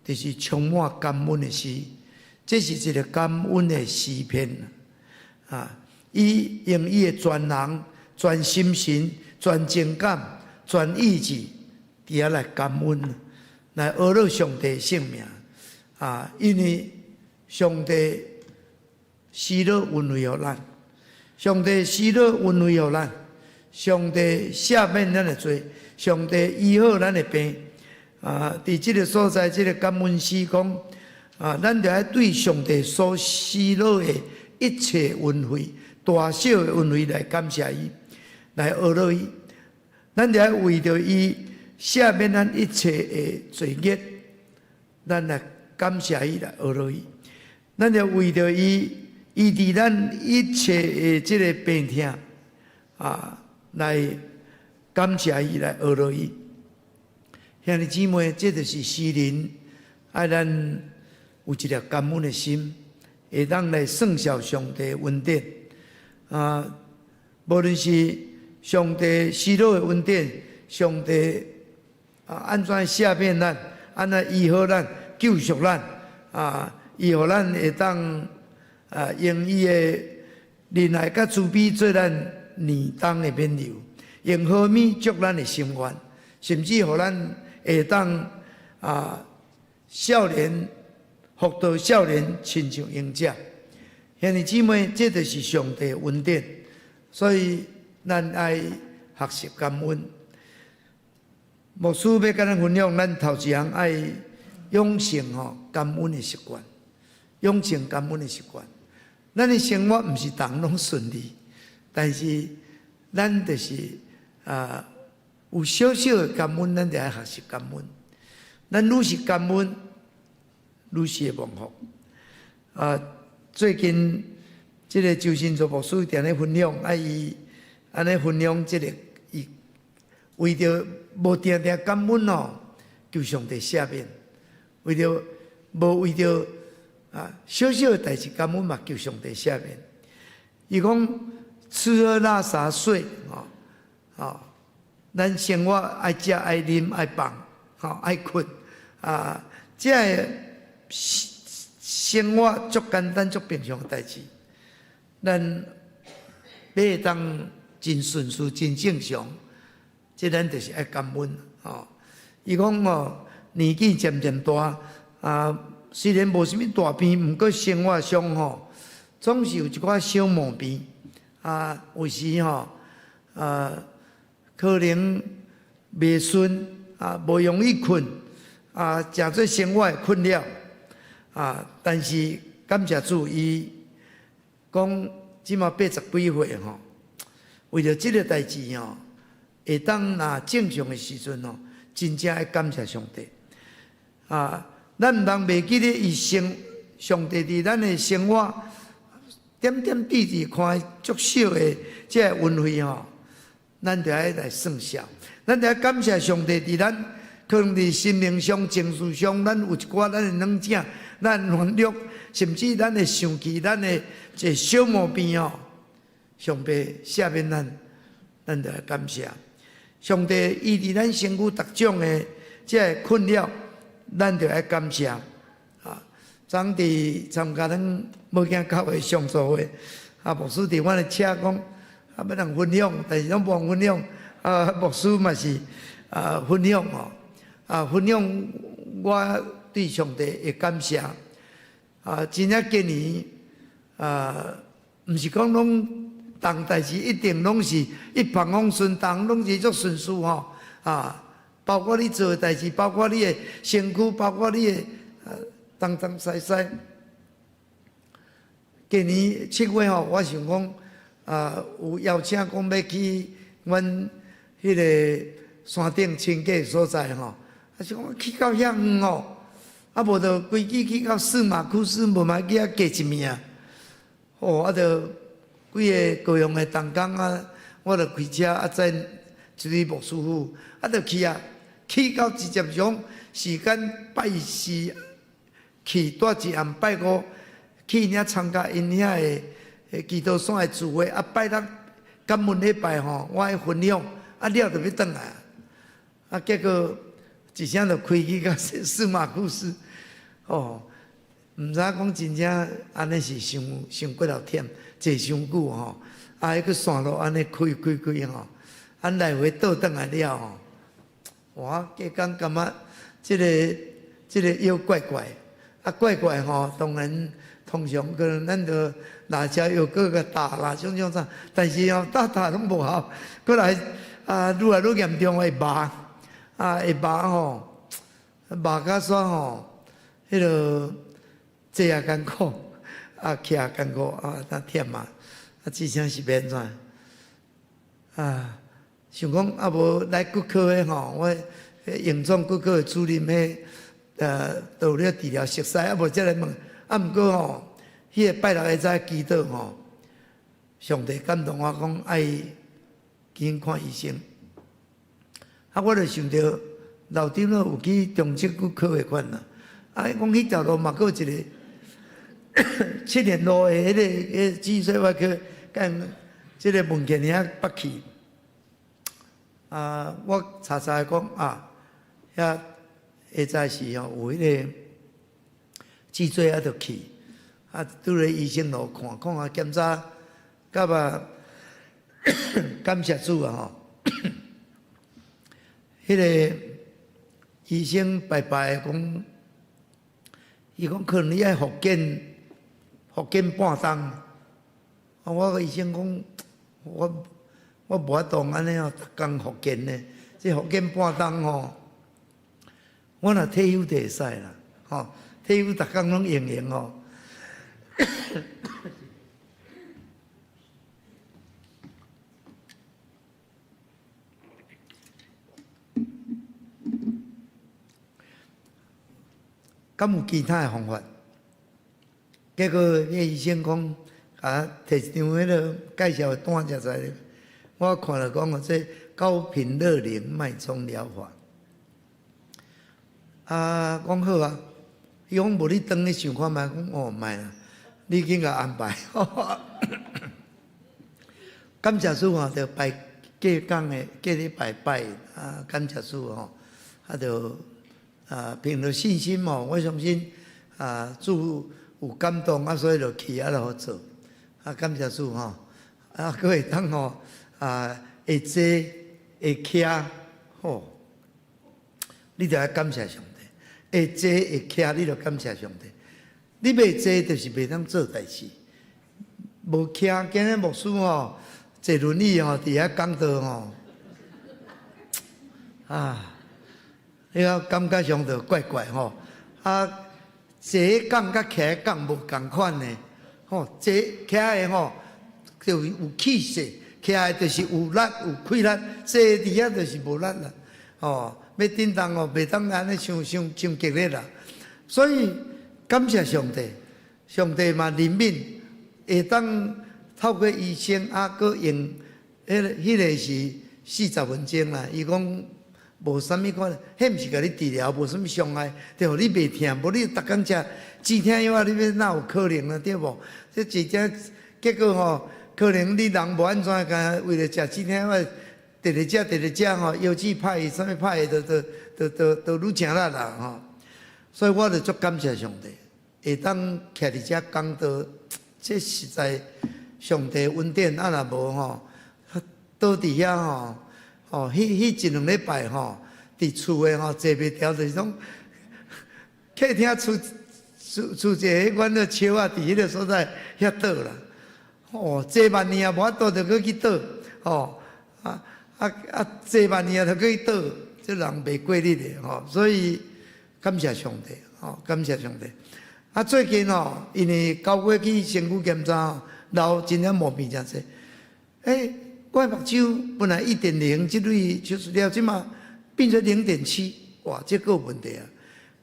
就是充滿感恩的詩，這是一个感恩的詩篇啊！伊用伊的全人、全心神、全情感、全意志，佇遐來感恩，來阿樂上帝聖名啊！因為上帝施予恩惠予咱，上帝施予恩惠予咱，上帝赦免咱的罪，上帝醫好咱的病啊！佇這个所在，這个感恩詩講啊，咱著愛對上帝所施予的一切恩惠、大小的恩惠來感謝伊，來阿樂伊。咱著愛為著伊赦免咱一切的罪孽，咱來感謝伊，來阿樂伊。咱著為著伊醫治咱一切的這个病痛啊，來感謝伊，來學落伊。兄弟姊妹，這就是詩人愛咱有一粒感恩的心，會當來算數上帝恩典啊！無論是上帝施予的恩典，上帝啊按怎赦免咱，按怎醫好咱，救贖咱啊，伊予咱會當啊用伊的仁愛佮慈悲做咱年冬的免憂，用好物足咱的心願，甚至予咱會當啊少年復活少年，親像鷹者。兄弟姊妹，這就是上帝的恩典，所以咱愛學習感恩。牧師欲佮咱分享，咱頭一項愛養成吼感恩的習慣，養成感恩的習慣。咱的生活毋是逐項攏順利，但是咱就是啊有小小的感恩，咱就愛學習感恩。咱愈是感恩，愈是會蒙福。啊，最近這个周新祖牧師定咧分享，啊伊按呢分享這个，伊為著無定定感恩哦，求上帝赦免；為著無為著啊小小的代誌感恩嘛，求上帝赦免。伊講吃喝拉撒睡，吼，吼，咱生活愛食愛啉愛放，吼愛睏啊，這个生活足簡單足平常的代誌，咱欲會當真順遂、真正常，這咱就是愛感恩吼。伊講哦，年紀漸漸大啊，雖然無啥物大病，毋過生活上吼，總是有一寡小毛病啊，有時吼啊，可能袂順啊，無容易睏啊，誠濟生活的困擾啊，但是感謝主，伊講這馬八十幾歲吼，為著這个代誌吼，會當若正常的時陣吼，真正愛感謝上帝啊！咱毋通袂記得伊生上帝佇咱的生活點點滴滴看足小的這个恩惠吼，咱就愛來算數，咱就愛感謝上帝佇咱可能佇心靈上、情緒上，咱有一寡咱的軟弱、咱軟弱，甚至咱的生氣、咱的一个小毛病吼，上帝赦免咱，咱就愛感謝上帝醫治咱身軀逐種的這個困擾，咱就愛感謝啊！昨佇參加咱無驚教會上組會，啊，牧師佇阮的車講，啊，欲人分享，但是攏無人分享，啊，牧師嘛是啊分享吼，啊，分享我對上帝的感謝啊，真正今年啊，毋是講攏逐項代誌一定攏是一帆風順，逐項攏是足順遂吼啊！包括你做的代誌，包括你的身軀，包括你的東東西西。今年7月吼，我想講啊，有邀請講欲去阮彼个山頂親近所在吼，啊想講去到遐遠哦，啊無就飛機去到聖馬庫斯，無嘛去遐過一暝。哦，啊就幾个高雄的同工啊，我就開車啊載一位牧師夫，啊就去啊，去到直接上時間拜四去，蹛一暗拜五去遐參加𪜶遐的基督山的聚會，啊拜六感恩禮拜吼，我愛分享，啊了就欲轉來，啊結果一聲就開去到聖馬庫斯，哦，毋知影講真正按呢是傷傷過頭忝，坐傷久吼，啊彼个線路按呢開開開吼，按來回倒轉來了吼，哇，隔工感覺這个腰怪怪，啊怪怪吼，當然通常可能咱就辣椒藥閣共打啦，種種啥，但是哦打打攏無效，閣來啊愈來愈嚴重會麻，啊會麻吼，麻甲煞吼，彼个坐也艱苦，啊徛也艱苦，啊若忝啊，啊真正是欲按怎？啊，想講啊無來骨科的吼，我榮總骨科的主任彼，做了治療熟似，啊無才來問，啊毋過吼，彼个拜六下早祈禱吼，上帝感動我講愛去看醫生。啊，我就想著老長老有去中正骨科的款啦。啊，伊講彼條路嘛，閣有一個七年路的彼個脊髓外科，佮這个文件遐北去。啊，我查查講啊，遐下早時吼有彼个脊椎啊，就去。啊，拄咧醫生路看看啊，檢查，甲嘛感謝主啊吼！彼个醫生白白講，伊講可能你愛復健，復健半冬。啊，我共醫生講，我無法度按呢哦，逐工復健呢，這復健半冬吼，我若退休就會使啦，吼，退休逐工攏用用吼。敢有其他的方法？結果彼个醫生講，啊，提一張彼个介紹的單才知。我看了講哦，這高頻熱能脈衝療法。啊，講好啊，伊講無你轉去想看覓，講哦，莫啦，你緊共安排。感謝主吼，就拜過工的，過禮拜拜啊，感謝主吼，啊就啊憑著信心吼，我相信啊主有感動啊，所以就去啊，就做啊，感謝主吼，啊，閣會當吼啊會坐會徛吼，你就愛感謝上帝，會坐會徛，你就感謝上帝。你袂坐就是袂當做代誌，無徛，今日牧師吼坐輪椅吼，佇遐講道吼，啊，你個感覺上就怪怪吼，啊，坐講佮徛講無仝款的，吼，坐徛的吼就有氣勢，徛的就是有力有氣力，坐佇遐就是無力啦，吼，欲振動哦，袂當按呢傷傷傷激烈啦，所以感謝上帝，上帝嘛憐憫，會當透過醫生啊，閣用彼个是40分鐘啦，伊講無啥物款，彼毋是共你治療，無啥物傷害，對無？你袂疼，無你逐工食止疼藥啊，你欲哪有可能啊？對無？這止疼結果吼，可能你人無按怎，干為了食止疼藥，直直食直直食吼，腰子歹，啥物歹，都都都都都愈誠力啦吼。所以我就足感謝上帝，會當徛佇遮講道，這實在上帝恩典，啊若無吼，倒佇遐吼，吼，彼一兩禮拜吼，佇厝的吼坐袂牢，就是講客廳厝厝厝一個阮的笑仔佇彼个所在遐倒啦，哦，坐萬年也無法度，就閣去倒，吼，啊啊啊，坐萬年就閣去倒，這人袂過日的吼，所以感謝上帝，吼，感謝上帝。啊，最近吼，因為9月去身軀檢查，流真正毛病誠濟，欸，我目睭本來1.0，這類手術了，這馬變做0.7，哇，這閣有問題啊！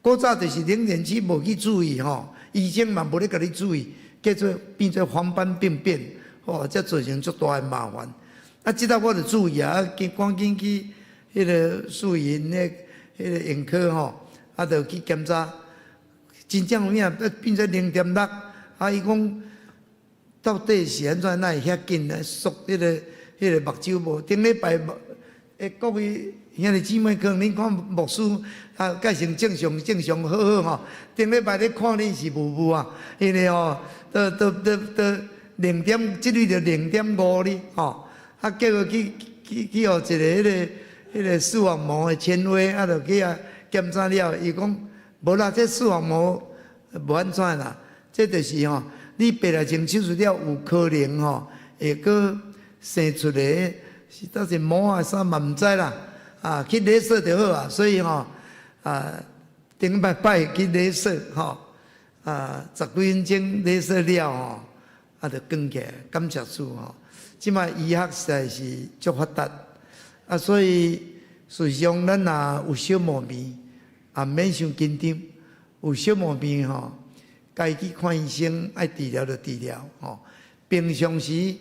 古早就是0.7無去注意吼，醫生嘛無咧共你注意，結果變做黃斑病變，吼，才造成足大的麻煩。啊，這道我就注意啊，緊趕緊去彼个樹營的彼个眼科吼，啊，就去檢查，真正有影變做0.6，啊，伊講到底是按怎，哪會遐緊來縮彼个目睭無？頂禮拜欸，各位兄弟姊妹，可能恁看牧師啊，改成正常正常好好吼。頂禮拜咧看恁是霧霧啊，因為吼，都都都都零點，這裡就0.5哩吼。啊，結果去去去予一個彼个視網膜的纖維，啊，就去遐檢查了，伊講無啦，這視網膜無按怎啦，這就是吼，你白內障手術了有可能吼會閣生出來，是倒是膜啊啥嘛毋知啦，啊，去雷射就好啊，所以吼啊，頂擺拜去雷射吼，啊，十幾分鐘雷射了吼，啊，就轉起來，感謝主吼。這擺醫學實在是足發達，啊，所以事實上咱若有小毛病，也免傷緊張，有小毛病吼，該去看醫生，愛治療就治療吼。平常時，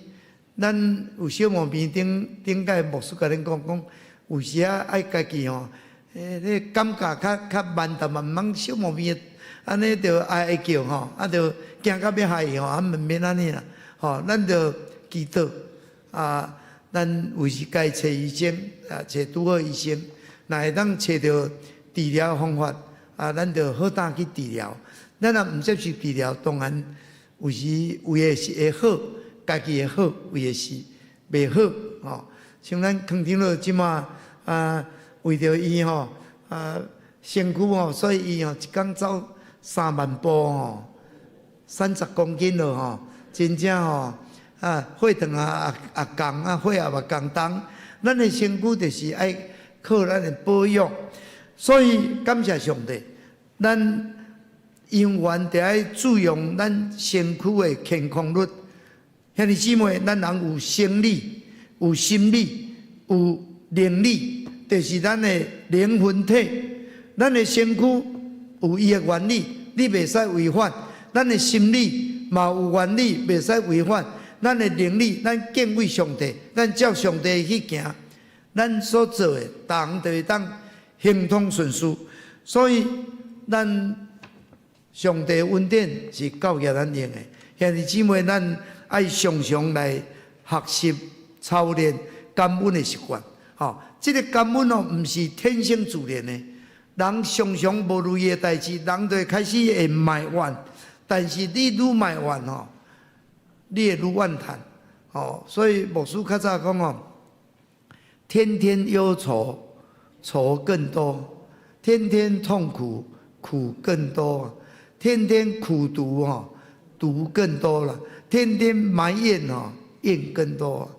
咱有小毛病頂頂擺牧師共恁講講，有時仔愛家己吼，你感覺較較慢淡薄，毋通小毛病按呢就哀哀叫吼，啊就驚到欲害吼，啊毋免按呢啦，吼，咱就祈禱啊，咱有時該揣醫生啊，揣拄好醫生，若會當揣著治療方法啊，咱就好膽去治療。咱若毋接受治療，當然有時有的是會好，家己會好，有的是袂好吼。像咱康長老這馬啊，為著伊吼啊身軀吼，所以伊吼一工走3萬步吼，30公斤咯吼，真正吼啊，血糖也也降啊，血壓嘛降重。咱的身軀就是愛靠咱的保養，所以感謝上帝，咱永遠著愛注重咱身軀的健康率。兄弟姊妹，咱人有生理、有心理、有靈理，就是咱的靈魂體。咱的身軀有伊的原理，你袂使違反；咱的心理嘛有原理，袂使違反。咱的靈理，咱敬畏上帝，咱照上帝去行，咱所做的，逐項就會當亨通順遂。所以，咱上帝恩典是夠額咱用的。兄弟姊妹，咱愛常常來學習操練感恩的習慣。吼，這個感恩哦，毋是天生自然的。人常常無如意的代誌，人就會開始會埋怨。但是你愈埋怨吼，你會愈怨嘆。吼，所以牧師較早講哦，天天憂愁，愁更多；天天痛苦，苦更多；天天苦毒吼，毒更多啦；天天埋怨吼，怨更多。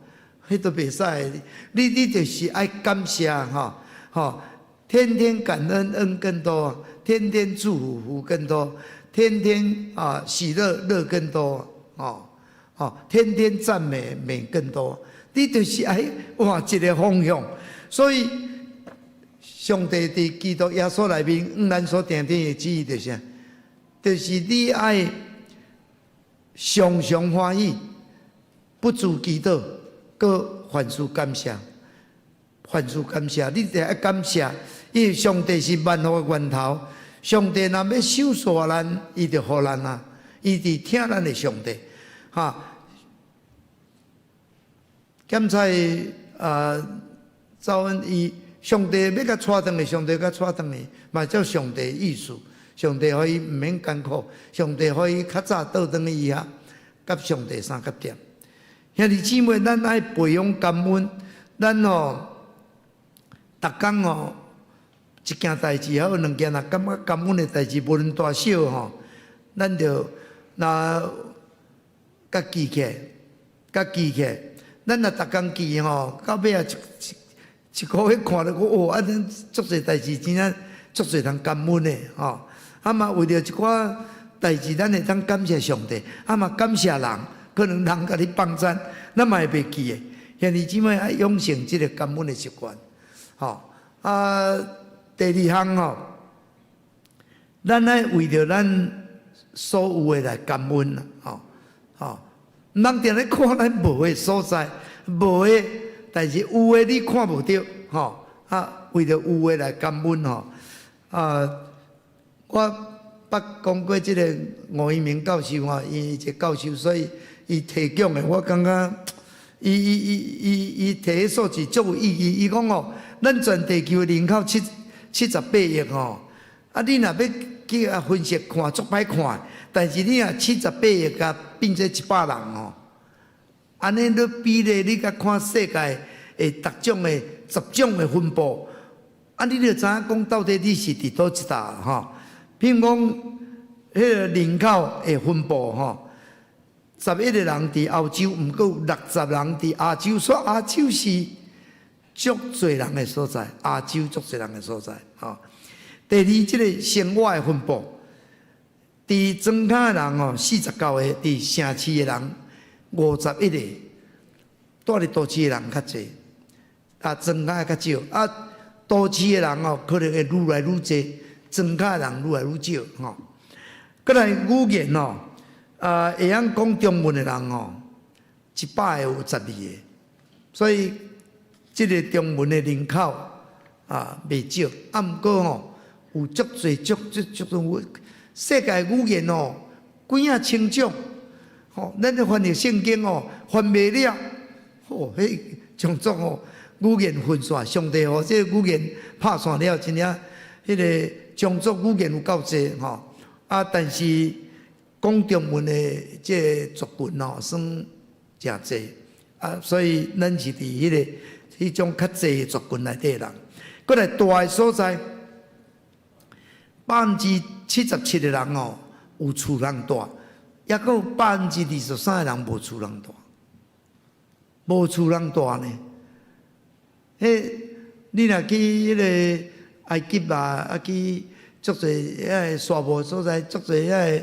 彼都袂使，你就是愛感謝吼吼，天天感恩恩更多，天天祝福福更多，天天啊喜樂樂更多，哦哦，天天讚美美更多。你就是愛換一個方向，所以上帝佇基督耶穌內面，向咱所定定的旨意就是啥？就是你愛常常歡喜，不住祈禱，閣凡事感謝，凡事感謝，你得愛感謝，因為上帝是萬福的源頭。上帝若欲賞賜咱，伊就予咱啊，伊佇疼咱的上帝，哈。檢查啊，趙恩伊上帝欲共帶轉去，上帝共帶轉去，嘛照上帝意思，上帝予伊毋免艱苦，上帝予伊較早倒轉去伊遐，佮上帝相佮踮。兄弟姊妹，咱愛培養感恩，咱吼，逐工吼，一件代誌抑兩件，若感覺感恩的代誌，無論大小吼，咱就若共記起來，共記起來。咱若逐工記吼，到尾啊一一一個月看著講哦，按呢足濟代誌，真正足濟通感恩的吼。啊嘛為著一寡代誌，咱會當感謝上帝，啊嘛感謝人，可能人共你幫贊，咱嘛會袂記的。兄弟姊妹愛養成這個感恩的習慣，吼啊！第二項吼，咱愛為著咱所有的來感恩啦，吼吼，毋通定咧看咱無的所在，無的，但是有的你看無著，吼啊，為著有的來感恩吼啊！我捌講過這個吳一鳴教授吼，伊一個教授，所以伊提供的，我感覺伊伊伊伊伊提的數字足有意義。伊講吼，咱全地球的人口78億吼，啊，你若欲去共分析看，足歹看。但是你若七十八億共變做100人吼，按呢你比例，你共看世界的逐種的10種的分布，啊，你就知影講到底你是佇佗一搭吼。譬如講，彼個人口的分布吼，11個人佇歐洲，毋過有60人佇亞洲，所以亞洲是足濟人的所在，亞洲足濟人的所在，吼。第二，這個生活的分布，佇莊跤的人吼，49個；佇城市的人51個，蹛佇都市的人較濟，啊，莊跤的較少，啊，都市的人吼可能會愈來愈濟，莊跤的人愈來愈少，吼。閣來語言吼，會曉講中文的人吼，100個有12個，所以這个中文的人口啊袂少，啊毋過吼有足濟足足足種世界語言吼幾仔千種，吼，咱咧翻譯聖經吼翻袂了，吼，彼種族吼語言分散，上帝吼這个語言拍散了，真正彼个種族語言有夠濟吼，啊，但是講中文的這个族群吼算誠濟，啊，所以咱是佇彼个彼種較濟的族群內底人。閣來蹛的所在，77%的人哦有厝通蹛，抑閣有23%的人無厝通蹛，無厝通蹛呢。彼你若去彼个埃及啊，啊去足濟遐个沙漠所在，足濟遐个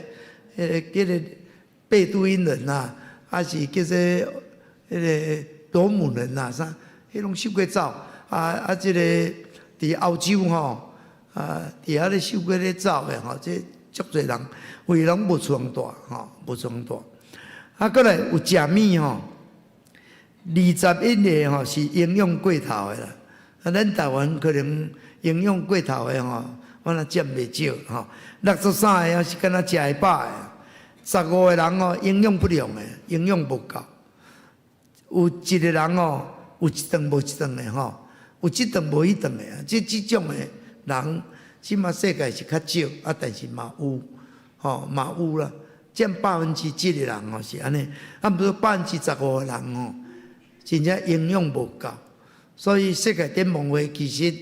彼个叫做貝都因人啊，還是叫做彼个羅姆人啊，啥，彼攏受過走。啊啊，這个佇歐洲吼，啊，佇遐咧受過咧走的吼，這足濟人，為攏無厝通蹛吼，無厝通蹛。啊，閣來有食物吼，21個吼是營養過頭的啦。啊，咱台灣可能營養過頭的吼，我若佔袂少吼。63個是敢若食會飽的，15個人吼營養不良的，營養無夠。有一個人吼，有一頓無一頓的吼，有這頓無彼頓的，這這種的人，這馬世界是較少，啊，但是嘛有，吼嘛有啦，佔7%的人吼是按呢，啊，毋過15%的人吼，真正營養無夠，所以世界展望會其實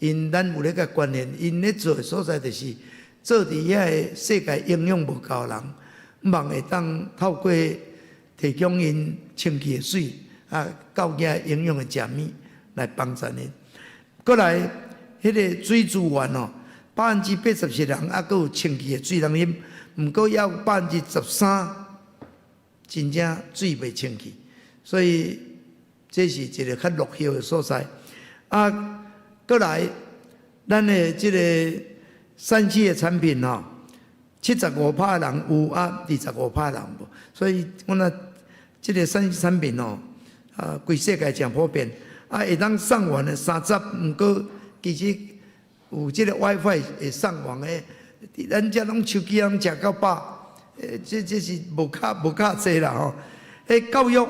𪜶咱有咧共關聯，𪜶咧做的所在就是做佇遐个世界營養無夠的人，望會當透過提供𪜶清氣的水，啊，夠額營養的食物來幫助𪜶。閣來，彼个水資源哦，84%人猶閣有清氣的水通飲，毋過猶有13%真正水袂清氣，所以這是一个較落後的所在。啊，閣來，咱的這个3C 的產品吼，75趴的人有啊，25趴的人無，所以我若這个3C 產品哦，啊，規世界誠普遍，啊，會當上網的30，毋過其實有這个 WiFi 會上網的，咱遮攏手機攏食到飽，這這是無較濟啦吼。彼教育，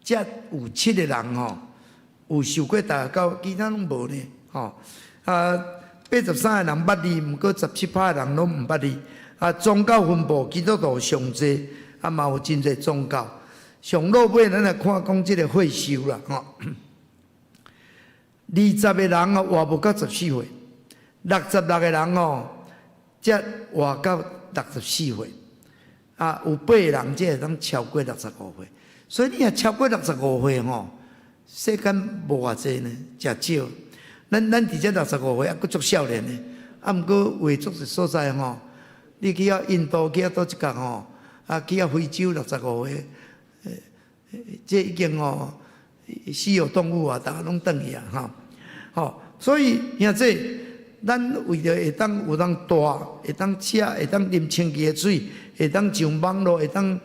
才有七個人吼，有受過大學教育，其他攏無呢，吼。啊，83個人捌字，毋過17趴的人攏毋捌字。啊，宗教分布基督徒上濟，啊嘛有真濟宗教。上落尾，咱來看講這个歲數啦，吼。20個人哦，活無到14歲；66個人哦，才活到64歲。啊，有八個人才會當超過65歲。所以你若超過六十五歲吼，世間無偌濟呢，誠少。咱佇這六十五歲猶閣足少年的，啊，毋過有足濟所在吼，你去到印度，去到佗一角吼，啊，去到非洲六十五歲，這已經吼稀有動物啊，逐个攏轉去啊，吼，吼，所以兄弟，咱為著會當有通蹛，會當食，會當啉清氣的水，會當上網路，會當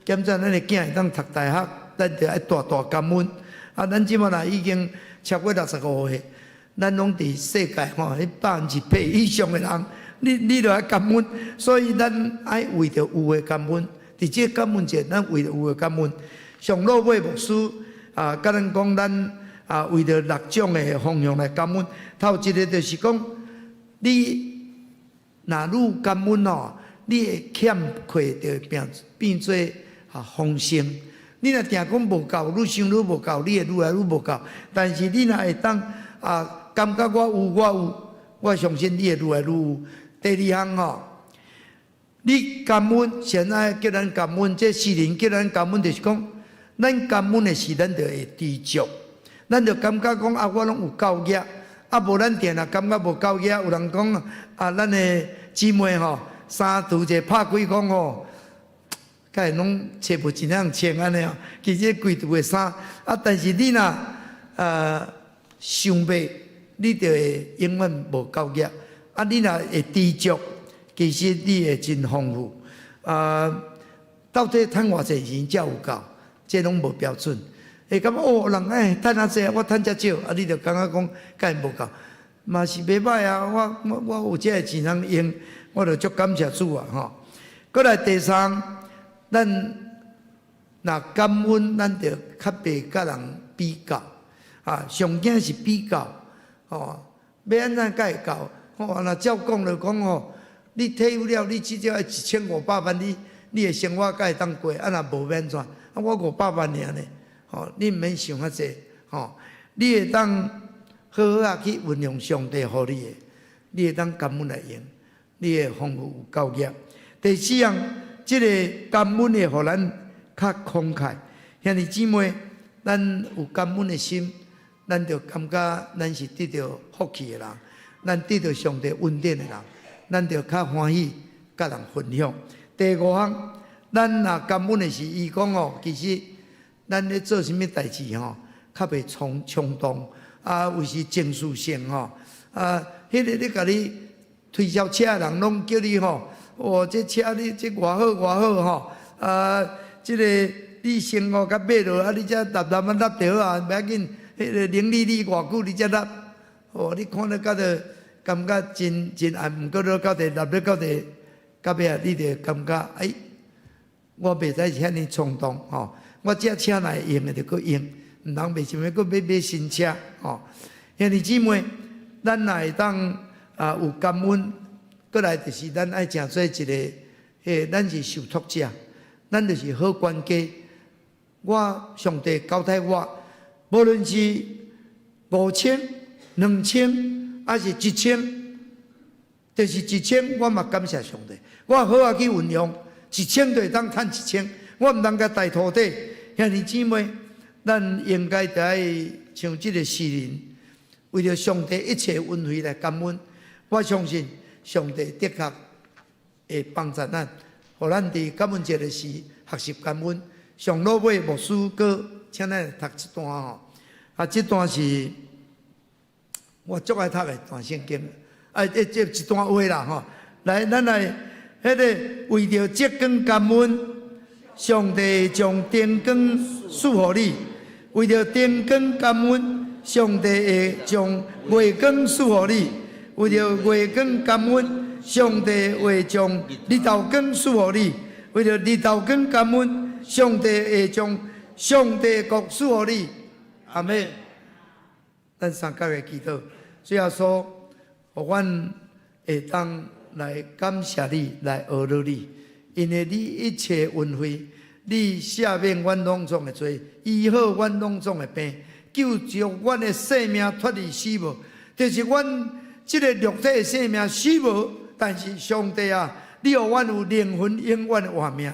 檢查咱的囝會當讀大學，咱著愛大大感恩。啊，咱這馬若已經超過六十五歲，咱攏佇世界吼，彼8%以上的人，你著愛感恩。所以咱愛為著有的感恩，佇這個感恩節，咱為著有的感恩。上落尾牧師啊，共咱講，咱啊為著六種的方向來感恩。頭一个就是講，你若愈感恩哦，你的欠缺就會變變做啊豐盛。你若定講無夠，愈想愈無夠，你會愈來愈無夠。但是你若會當啊，感覺我有，我有，我相信你會愈來愈有。第二項吼，你感恩，神愛叫咱感恩，這詩人叫咱感恩，就是講，咱感恩的時，咱就會知足，咱就感覺講啊，我攏有夠額，啊無咱定若感覺無夠額，有人講啊，咱的姊妹吼，衫櫥一个拍開講吼，敢會攏揣無一領穿按呢哦，其實規櫥的衫，啊，但是你若想欲，你就會永遠無夠額。啊，你若會知足，其實你會真豐富。啊，到底趁偌濟錢才有夠？這攏無標準。會感覺哦，人欸趁遮濟，我趁遮少，啊，你就感覺講共𪜶無夠，嘛是袂䆀啊！我有這个錢通用，我就足感謝主啊！吼。閣來第三，咱若感恩，咱就較袂佮人比較。啊，上驚是比較，吼，欲按怎才會夠？吼，若照講就講吼，你退休了，你至少愛1500萬，你的生活才會當過。啊，若無欲按怎？啊，我五百萬爾呢，吼，你毋免想遐濟，吼，你會當好好仔去運用上帝予你的，你會當感恩來用，你會豐富有夠額。第四項，這个感恩會予咱較慷慨。兄弟姊妹，咱有感恩的心，咱就感覺咱是得著福氣的人，咱得著上帝恩典的人，咱就較歡喜佮人分享。第五項，咱若感恩的時，伊講哦，其實咱咧做啥物代誌吼，較袂衝衝動，啊，有時情緒性吼，啊，彼个咧共你推銷車的人攏叫你吼，哦，這車你這偌好偌好吼，啊，這个你先哦共買落，啊，你才擸擸啊擸著啊，袂要緊，彼个零利率偌久你才擸，哦，你看了到底感覺真真愛，毋過你到底擸了到底，到尾啊，你就感覺哎，我袂使遐爾衝動吼，我這車若會用的就閣用，毋通袂想欲閣欲買新車吼。兄弟姊妹，咱若會當啊有感恩，閣來就是咱愛成做一个，彼咱是受託者，咱就是好管家。我上帝交代我，無論是5000、2000，抑是一千，就是一千，我嘛感謝上帝。我好仔去運用，一千就會當趁一千，我毋通共抬塗底。兄弟姊妹，咱應該著愛像這個詩人，為著上帝一切恩惠來感恩。我相信上帝的確會幫助咱，予咱佇感恩節的時學習感恩。上落尾牧師閣請咱來讀這段吼，啊，這段是我足愛讀的段聖經，啊，這一段話啦吼。來，咱來，彼个為著這光感恩，上帝將燈光賜予你；為著燈光感恩，上帝會將月光賜予你；為著月光感恩，上帝會將日頭光賜予你；為著日頭光感恩，上帝會將上帝國賜予你。阿們。咱三角的祈禱，主耶穌，予阮會當來感謝你，來學樂你，因為你一切恩惠，你赦免阮攏總的罪，醫好阮攏總的病，救贖阮的性命脫離死亡，就是阮這个肉體的生命死亡，但是上帝啊，你予阮有靈魂永遠的活命。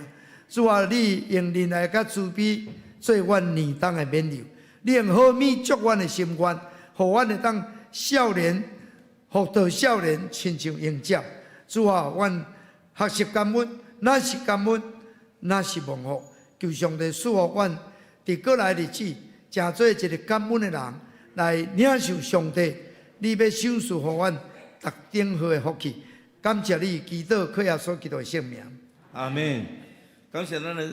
主啊，你用仁愛佮慈悲做阮年冬的勉勵，你用好物足阮的心願，予阮會當少年福到少年，親像鷹鳥。主啊，阮學習感恩，若是感恩，若是蒙福，求上帝賜福阮，佇過來日子，成做一个感恩的人，來領受上帝你欲賞賜予阮逐等號的福氣。感謝你，祈禱靠耶穌基督的聖名。
阿們。感謝咱的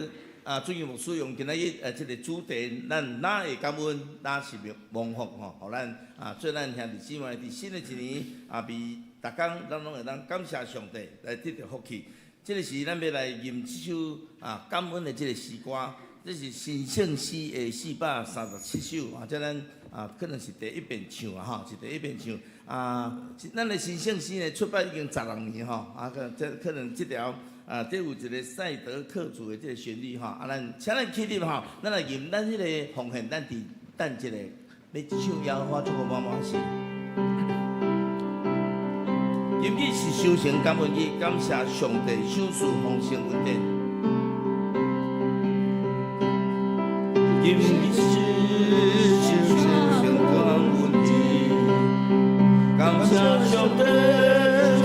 啊，主任牧師用今仔日這个主題，咱哪會感恩，哪是蒙福吼，予咱啊，做咱兄弟姊妹佇新的一年啊，比逐工咱攏會當感謝上帝來得著福氣。這个時咱欲來吟這首啊感恩的這个詩歌，這是新聖詩的437首啊，這咱啊可能是第一遍唱啊吼，是第一遍唱啊。咱的新聖詩呢出版已經16年吼，啊，可這可能這條。啊，這有一个賽德克族的這个旋律吼，啊，咱請咱起立吼，咱來吟咱彼个奉獻，咱佇等一下，欲唱耶和華祝福滿滿時。今日是收成感恩日，感謝上帝賞賜豐盛恩典。今日是收成感恩日，感謝上帝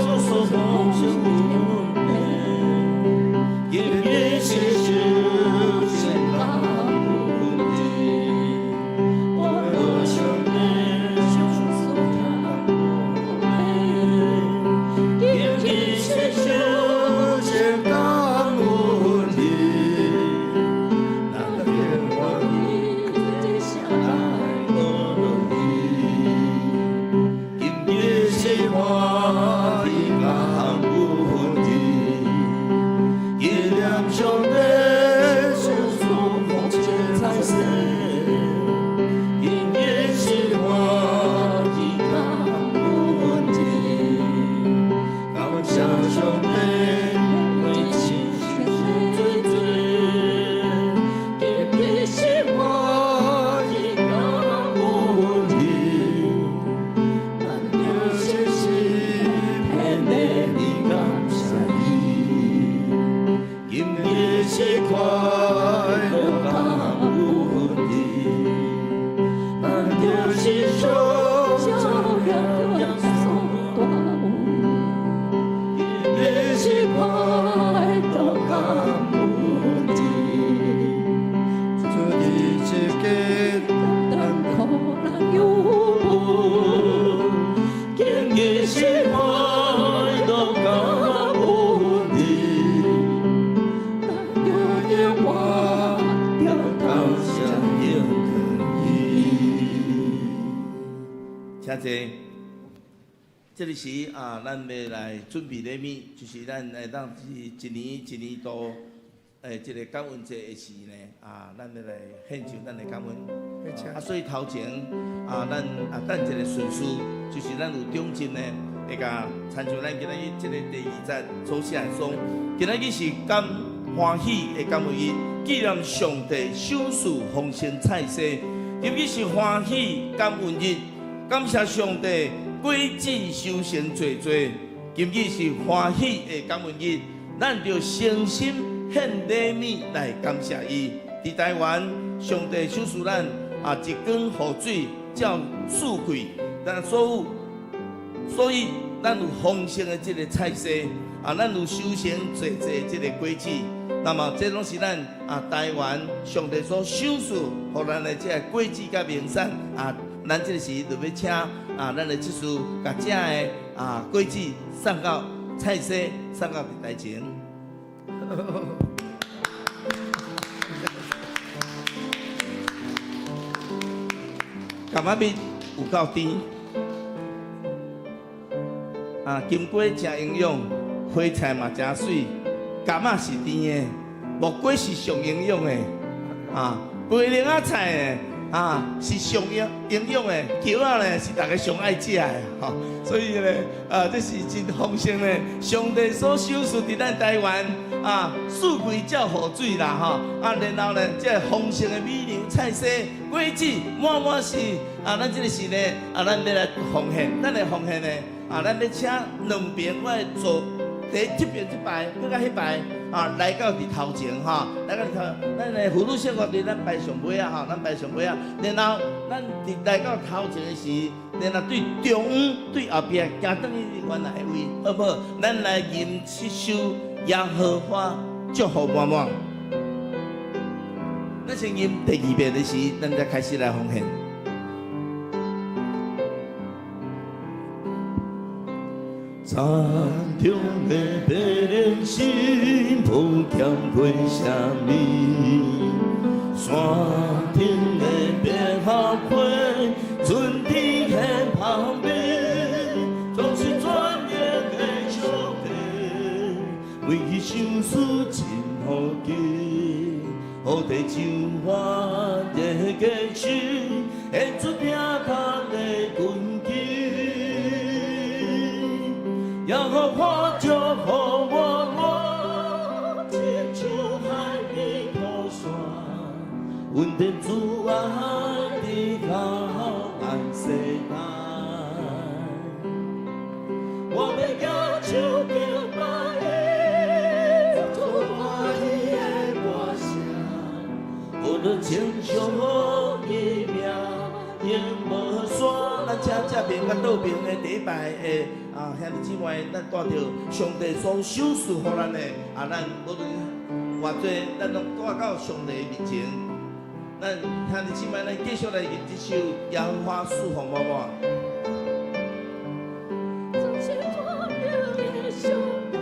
賞賜豐盛恩典。今日是收成感恩日，我上帝賞賜感恩。今日是收
就是上耶稣大有，今日是快乐感恩日，
主伫十架
咱苦难有份，今日是快乐感恩日，咱永远活着
感谢应伊。请坐。這个時啊，咱欲來準備禮物，就是咱會當是一年一年度這个感恩節的時呢，啊，咱欲來獻上咱的感恩。啊，所以頭前啊，咱啊等一个順序，就是咱有長執呢，會共親像咱今仔日這个第二節所寫的講，今仔日是感歡喜的感恩日，紀念上帝賞賜豐盛菜蔬。今日是歡喜感恩日，感謝上帝果子收成濟濟。今日是歡喜的感恩日，咱著誠心獻禮物來感謝伊。佇台灣，上帝賞賜咱啊一缸雨水照四季，咱所有，所以咱有豐盛的這个菜蔬，啊，咱有收成濟濟這个果子。那麼這攏是咱啊台灣上帝所賞賜予咱的這个果子佮名產啊，咱這个時就欲請啊，咱的執事共這个啊果子送到菜蔬送到佇台前。柑仔蜜有夠甜，啊，金瓜誠營養，花菜嘛誠媠，柑仔是甜的，木瓜是上營養的，啊，雞苓仔菜呢，啊，是上營營養的，球仔呢是大家上愛食的，吼，所以呢，啊，這是真豐盛的，上帝所賞賜佇咱台灣，啊，四季照雨水啦，吼，啊，然後呢，這个豐盛的米糧菜蔬果子，滿滿是，啊，咱這个時呢，啊，咱欲來奉獻，咱來奉獻呢，啊，咱欲請兩邊我來做。佇這邊這排，閣較彼排，啊，來到佇頭前吼，來到佇頭，咱的婦女聖樂隊咱排上尾仔吼，咱排上尾仔，然後咱佇來到頭前的時，然後對中央對後壁行轉去原來的位，好無好？咱來吟這首耶和華祝福滿滿。咱先吟第二遍的時，咱才開始來奉獻。田中的白蓮心，無欠過啥物；山頂的百合花，春天的香味，總是全能的上帝，為伊賞賜真好記，予地上我的堅持，獻出疼痛的根基。耶和華祝福我，我親像海邊土山，穩定主愛直到萬世代。我欲舉手敬拜伊，做歡喜的歌聲，無論稱頌伊名，永無散。咱請這邊佮倒邊的第一排的啊，兄弟姊妹，咱帶著上帝所賞賜予咱的，啊，咱無論偌濟，咱攏帶到上帝面前。咱兄弟姊妹，咱繼續來吟這首耶和華賜福滿滿。
總是全能的上帝，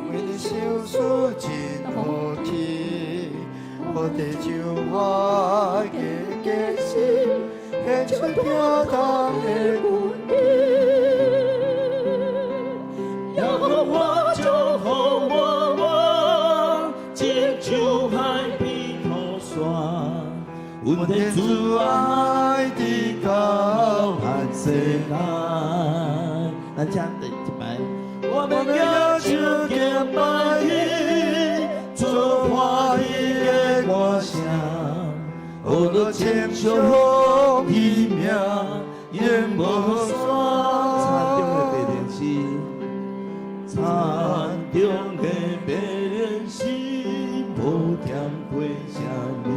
為你賞賜真好天，予地上我的堅心，獻出疼痛的根基。
耶和華祝福我，我親像海邊土山，阮的主愛直到萬世代。咱請第一排，我欲舉手敬拜伊，做歡喜的歌聲，學著稱頌伊名，永無散。田中的白蓮心，無添過啥物；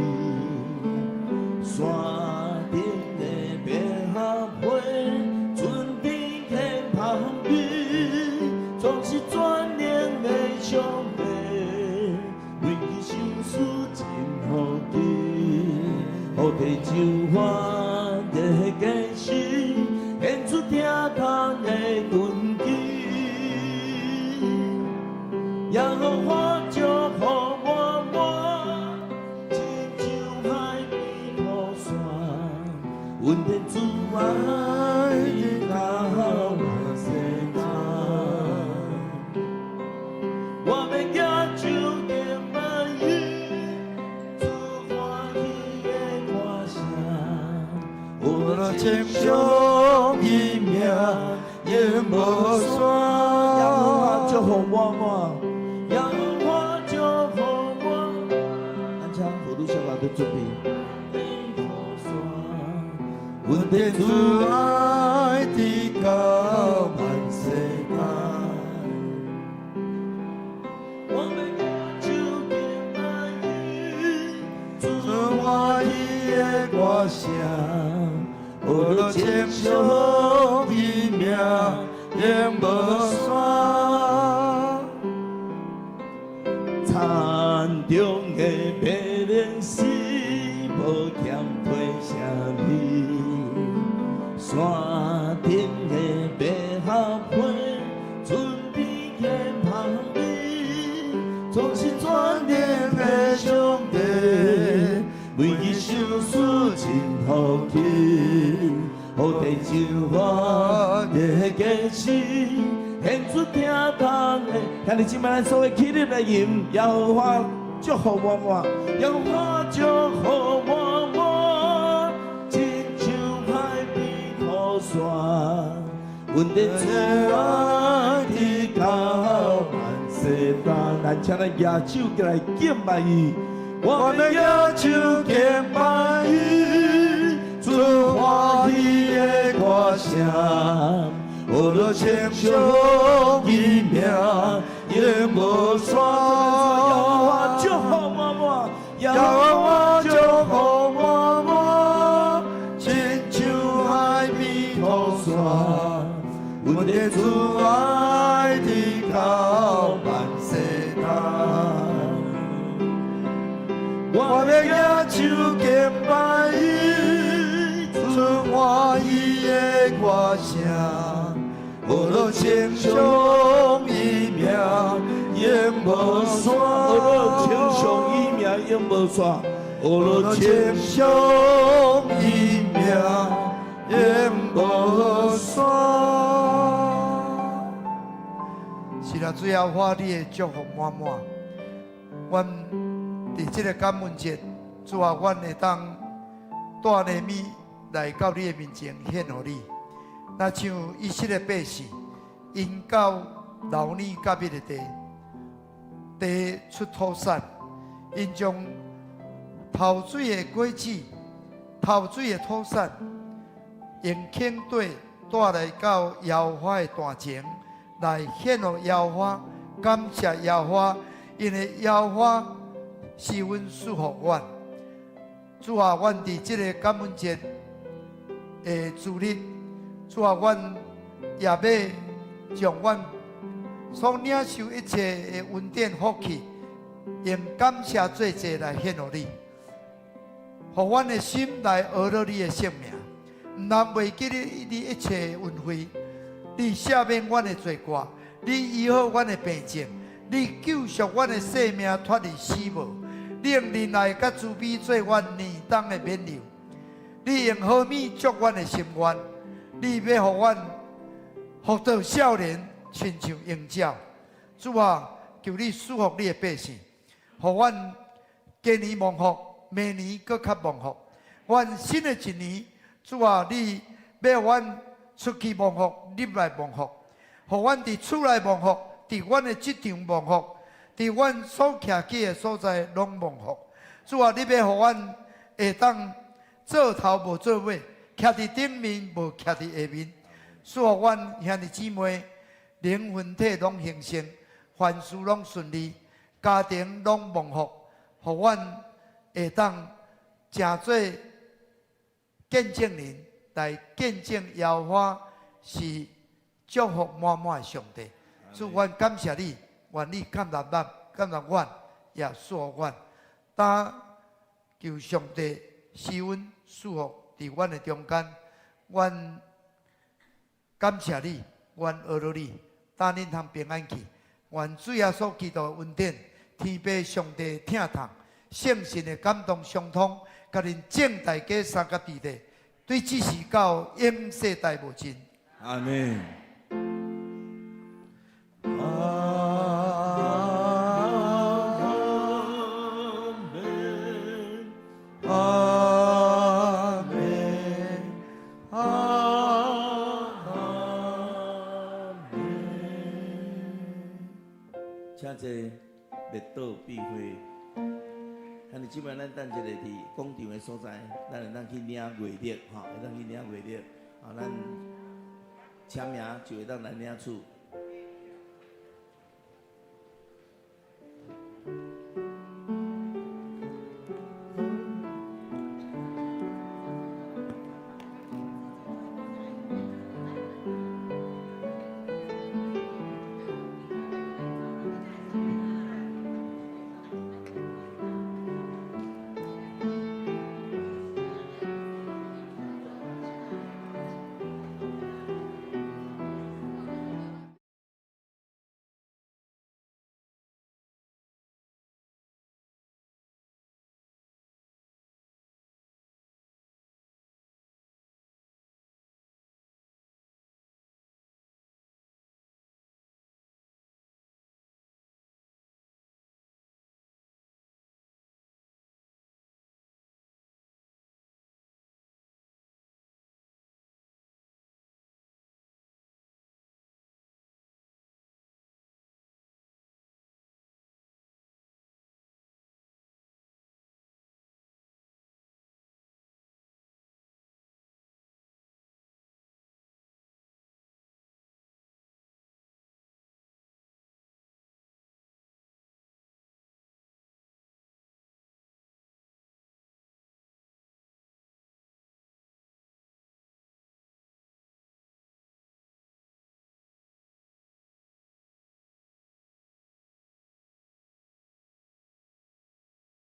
山頂的予地就法的坚持，献出疼痛的根基。耶和華祝福滿滿，親像海邊土山，阮的主愛直到萬世代。我欲舉手敬拜伊，主歡喜的歌聲，
有了稱頌伊名永無
耶和華
散。
祝福滿滿，耶和華祝福滿。咱請何女小姐做準備。阮的
主
主
愛直到萬世代。
我欲舉手敬拜伊，主
主歡喜的歌聲，有了稱頌伊名永無散。
田中的白蓮絲無欠提啥物，山頂的百合花春天的香味，總是全能的上帝，為伊賞賜真福氣，予地就法的堅持，獻出疼痛的。兄弟姊妹，咱所有起立來吟，耶和華祝福滿滿，耶和華祝福滿滿，親像海邊土山，阮的主愛直到萬世代。咱請咱舉手起來敬拜伊，
我欲舉手敬拜伊，主歡喜的歌聲，有了稱頌伊名永無散。
耶和華祝福滿滿，耶
耶
和
和
華
華
祝
祝福滿滿，親像海邊土山，阮的主愛直到萬世代。
我
我欲舉手敬拜伊，主歡喜的歌聲，有了稱頌伊名永無
有了稱
散。
頌伊名永無散，有
有
了
了
稱
稱頌伊名永無散。是啦，主耶和華你的祝福滿滿，阮佇這個感恩節，主啊，阮會當帶禮物來到你的面前獻予你。若像以色列百姓，𪜶到流奶佮蜜的地，地出土產，𪜶將頭水的果子、頭水的土產，用輕綴帶來到耶和華的壇前，來獻予耶和華，感謝耶和華，因為耶和華施恩賜福阮。主啊，阮佇這個感恩節的主日，主啊，阮也欲將阮所領受一切的恩典福氣，用感謝做祭來獻予你，予阮的心來呵咾你的聖名，毋通袂記你你一切的恩惠，你赦免阮的罪過，你醫好阮的病症，你救贖阮的性命脫離死亡，你用仁愛佮慈悲做阮年冬的勉勵，你用好物足阮的心願，你欲予阮復到少年，親像鷹鳥。主啊，求你賜福你的百姓，予阮今年蒙福，明年閣較蒙福。阮新的一年，主啊，你欲予阮出去蒙福，入來蒙福，予阮佇厝內蒙福，佇阮的職場蒙福，佇阮所徛起的所在攏蒙福。主啊，你欲予阮會當做頭無做尾，徛佇頂面無徛佇下面。賜予阮兄弟姊妹靈魂體攏興盛，凡事攏順利，家庭攏蒙福，予阮會當成做見證人，來見證耶和華是祝福滿滿的上帝。主，阮感謝你，願你感納咱，感納阮，也賜予阮。當求上帝施恩賜福佇阮的中間，阮感謝你，阮阿羅你，帶恁通平安去。願主耶穌基督的恩典、天父上帝疼痛、聖神的感動相通，佮恁眾大家相佮佇咧，對這時到永世代無盡。
阿門。阿門，
阿門，阿門。
請坐，默禱閉會。啊，你這擺咱等一下佇廣場的所在，咱會當去領月曆，吼，會當去領月曆，啊，咱簽名就會當來領取。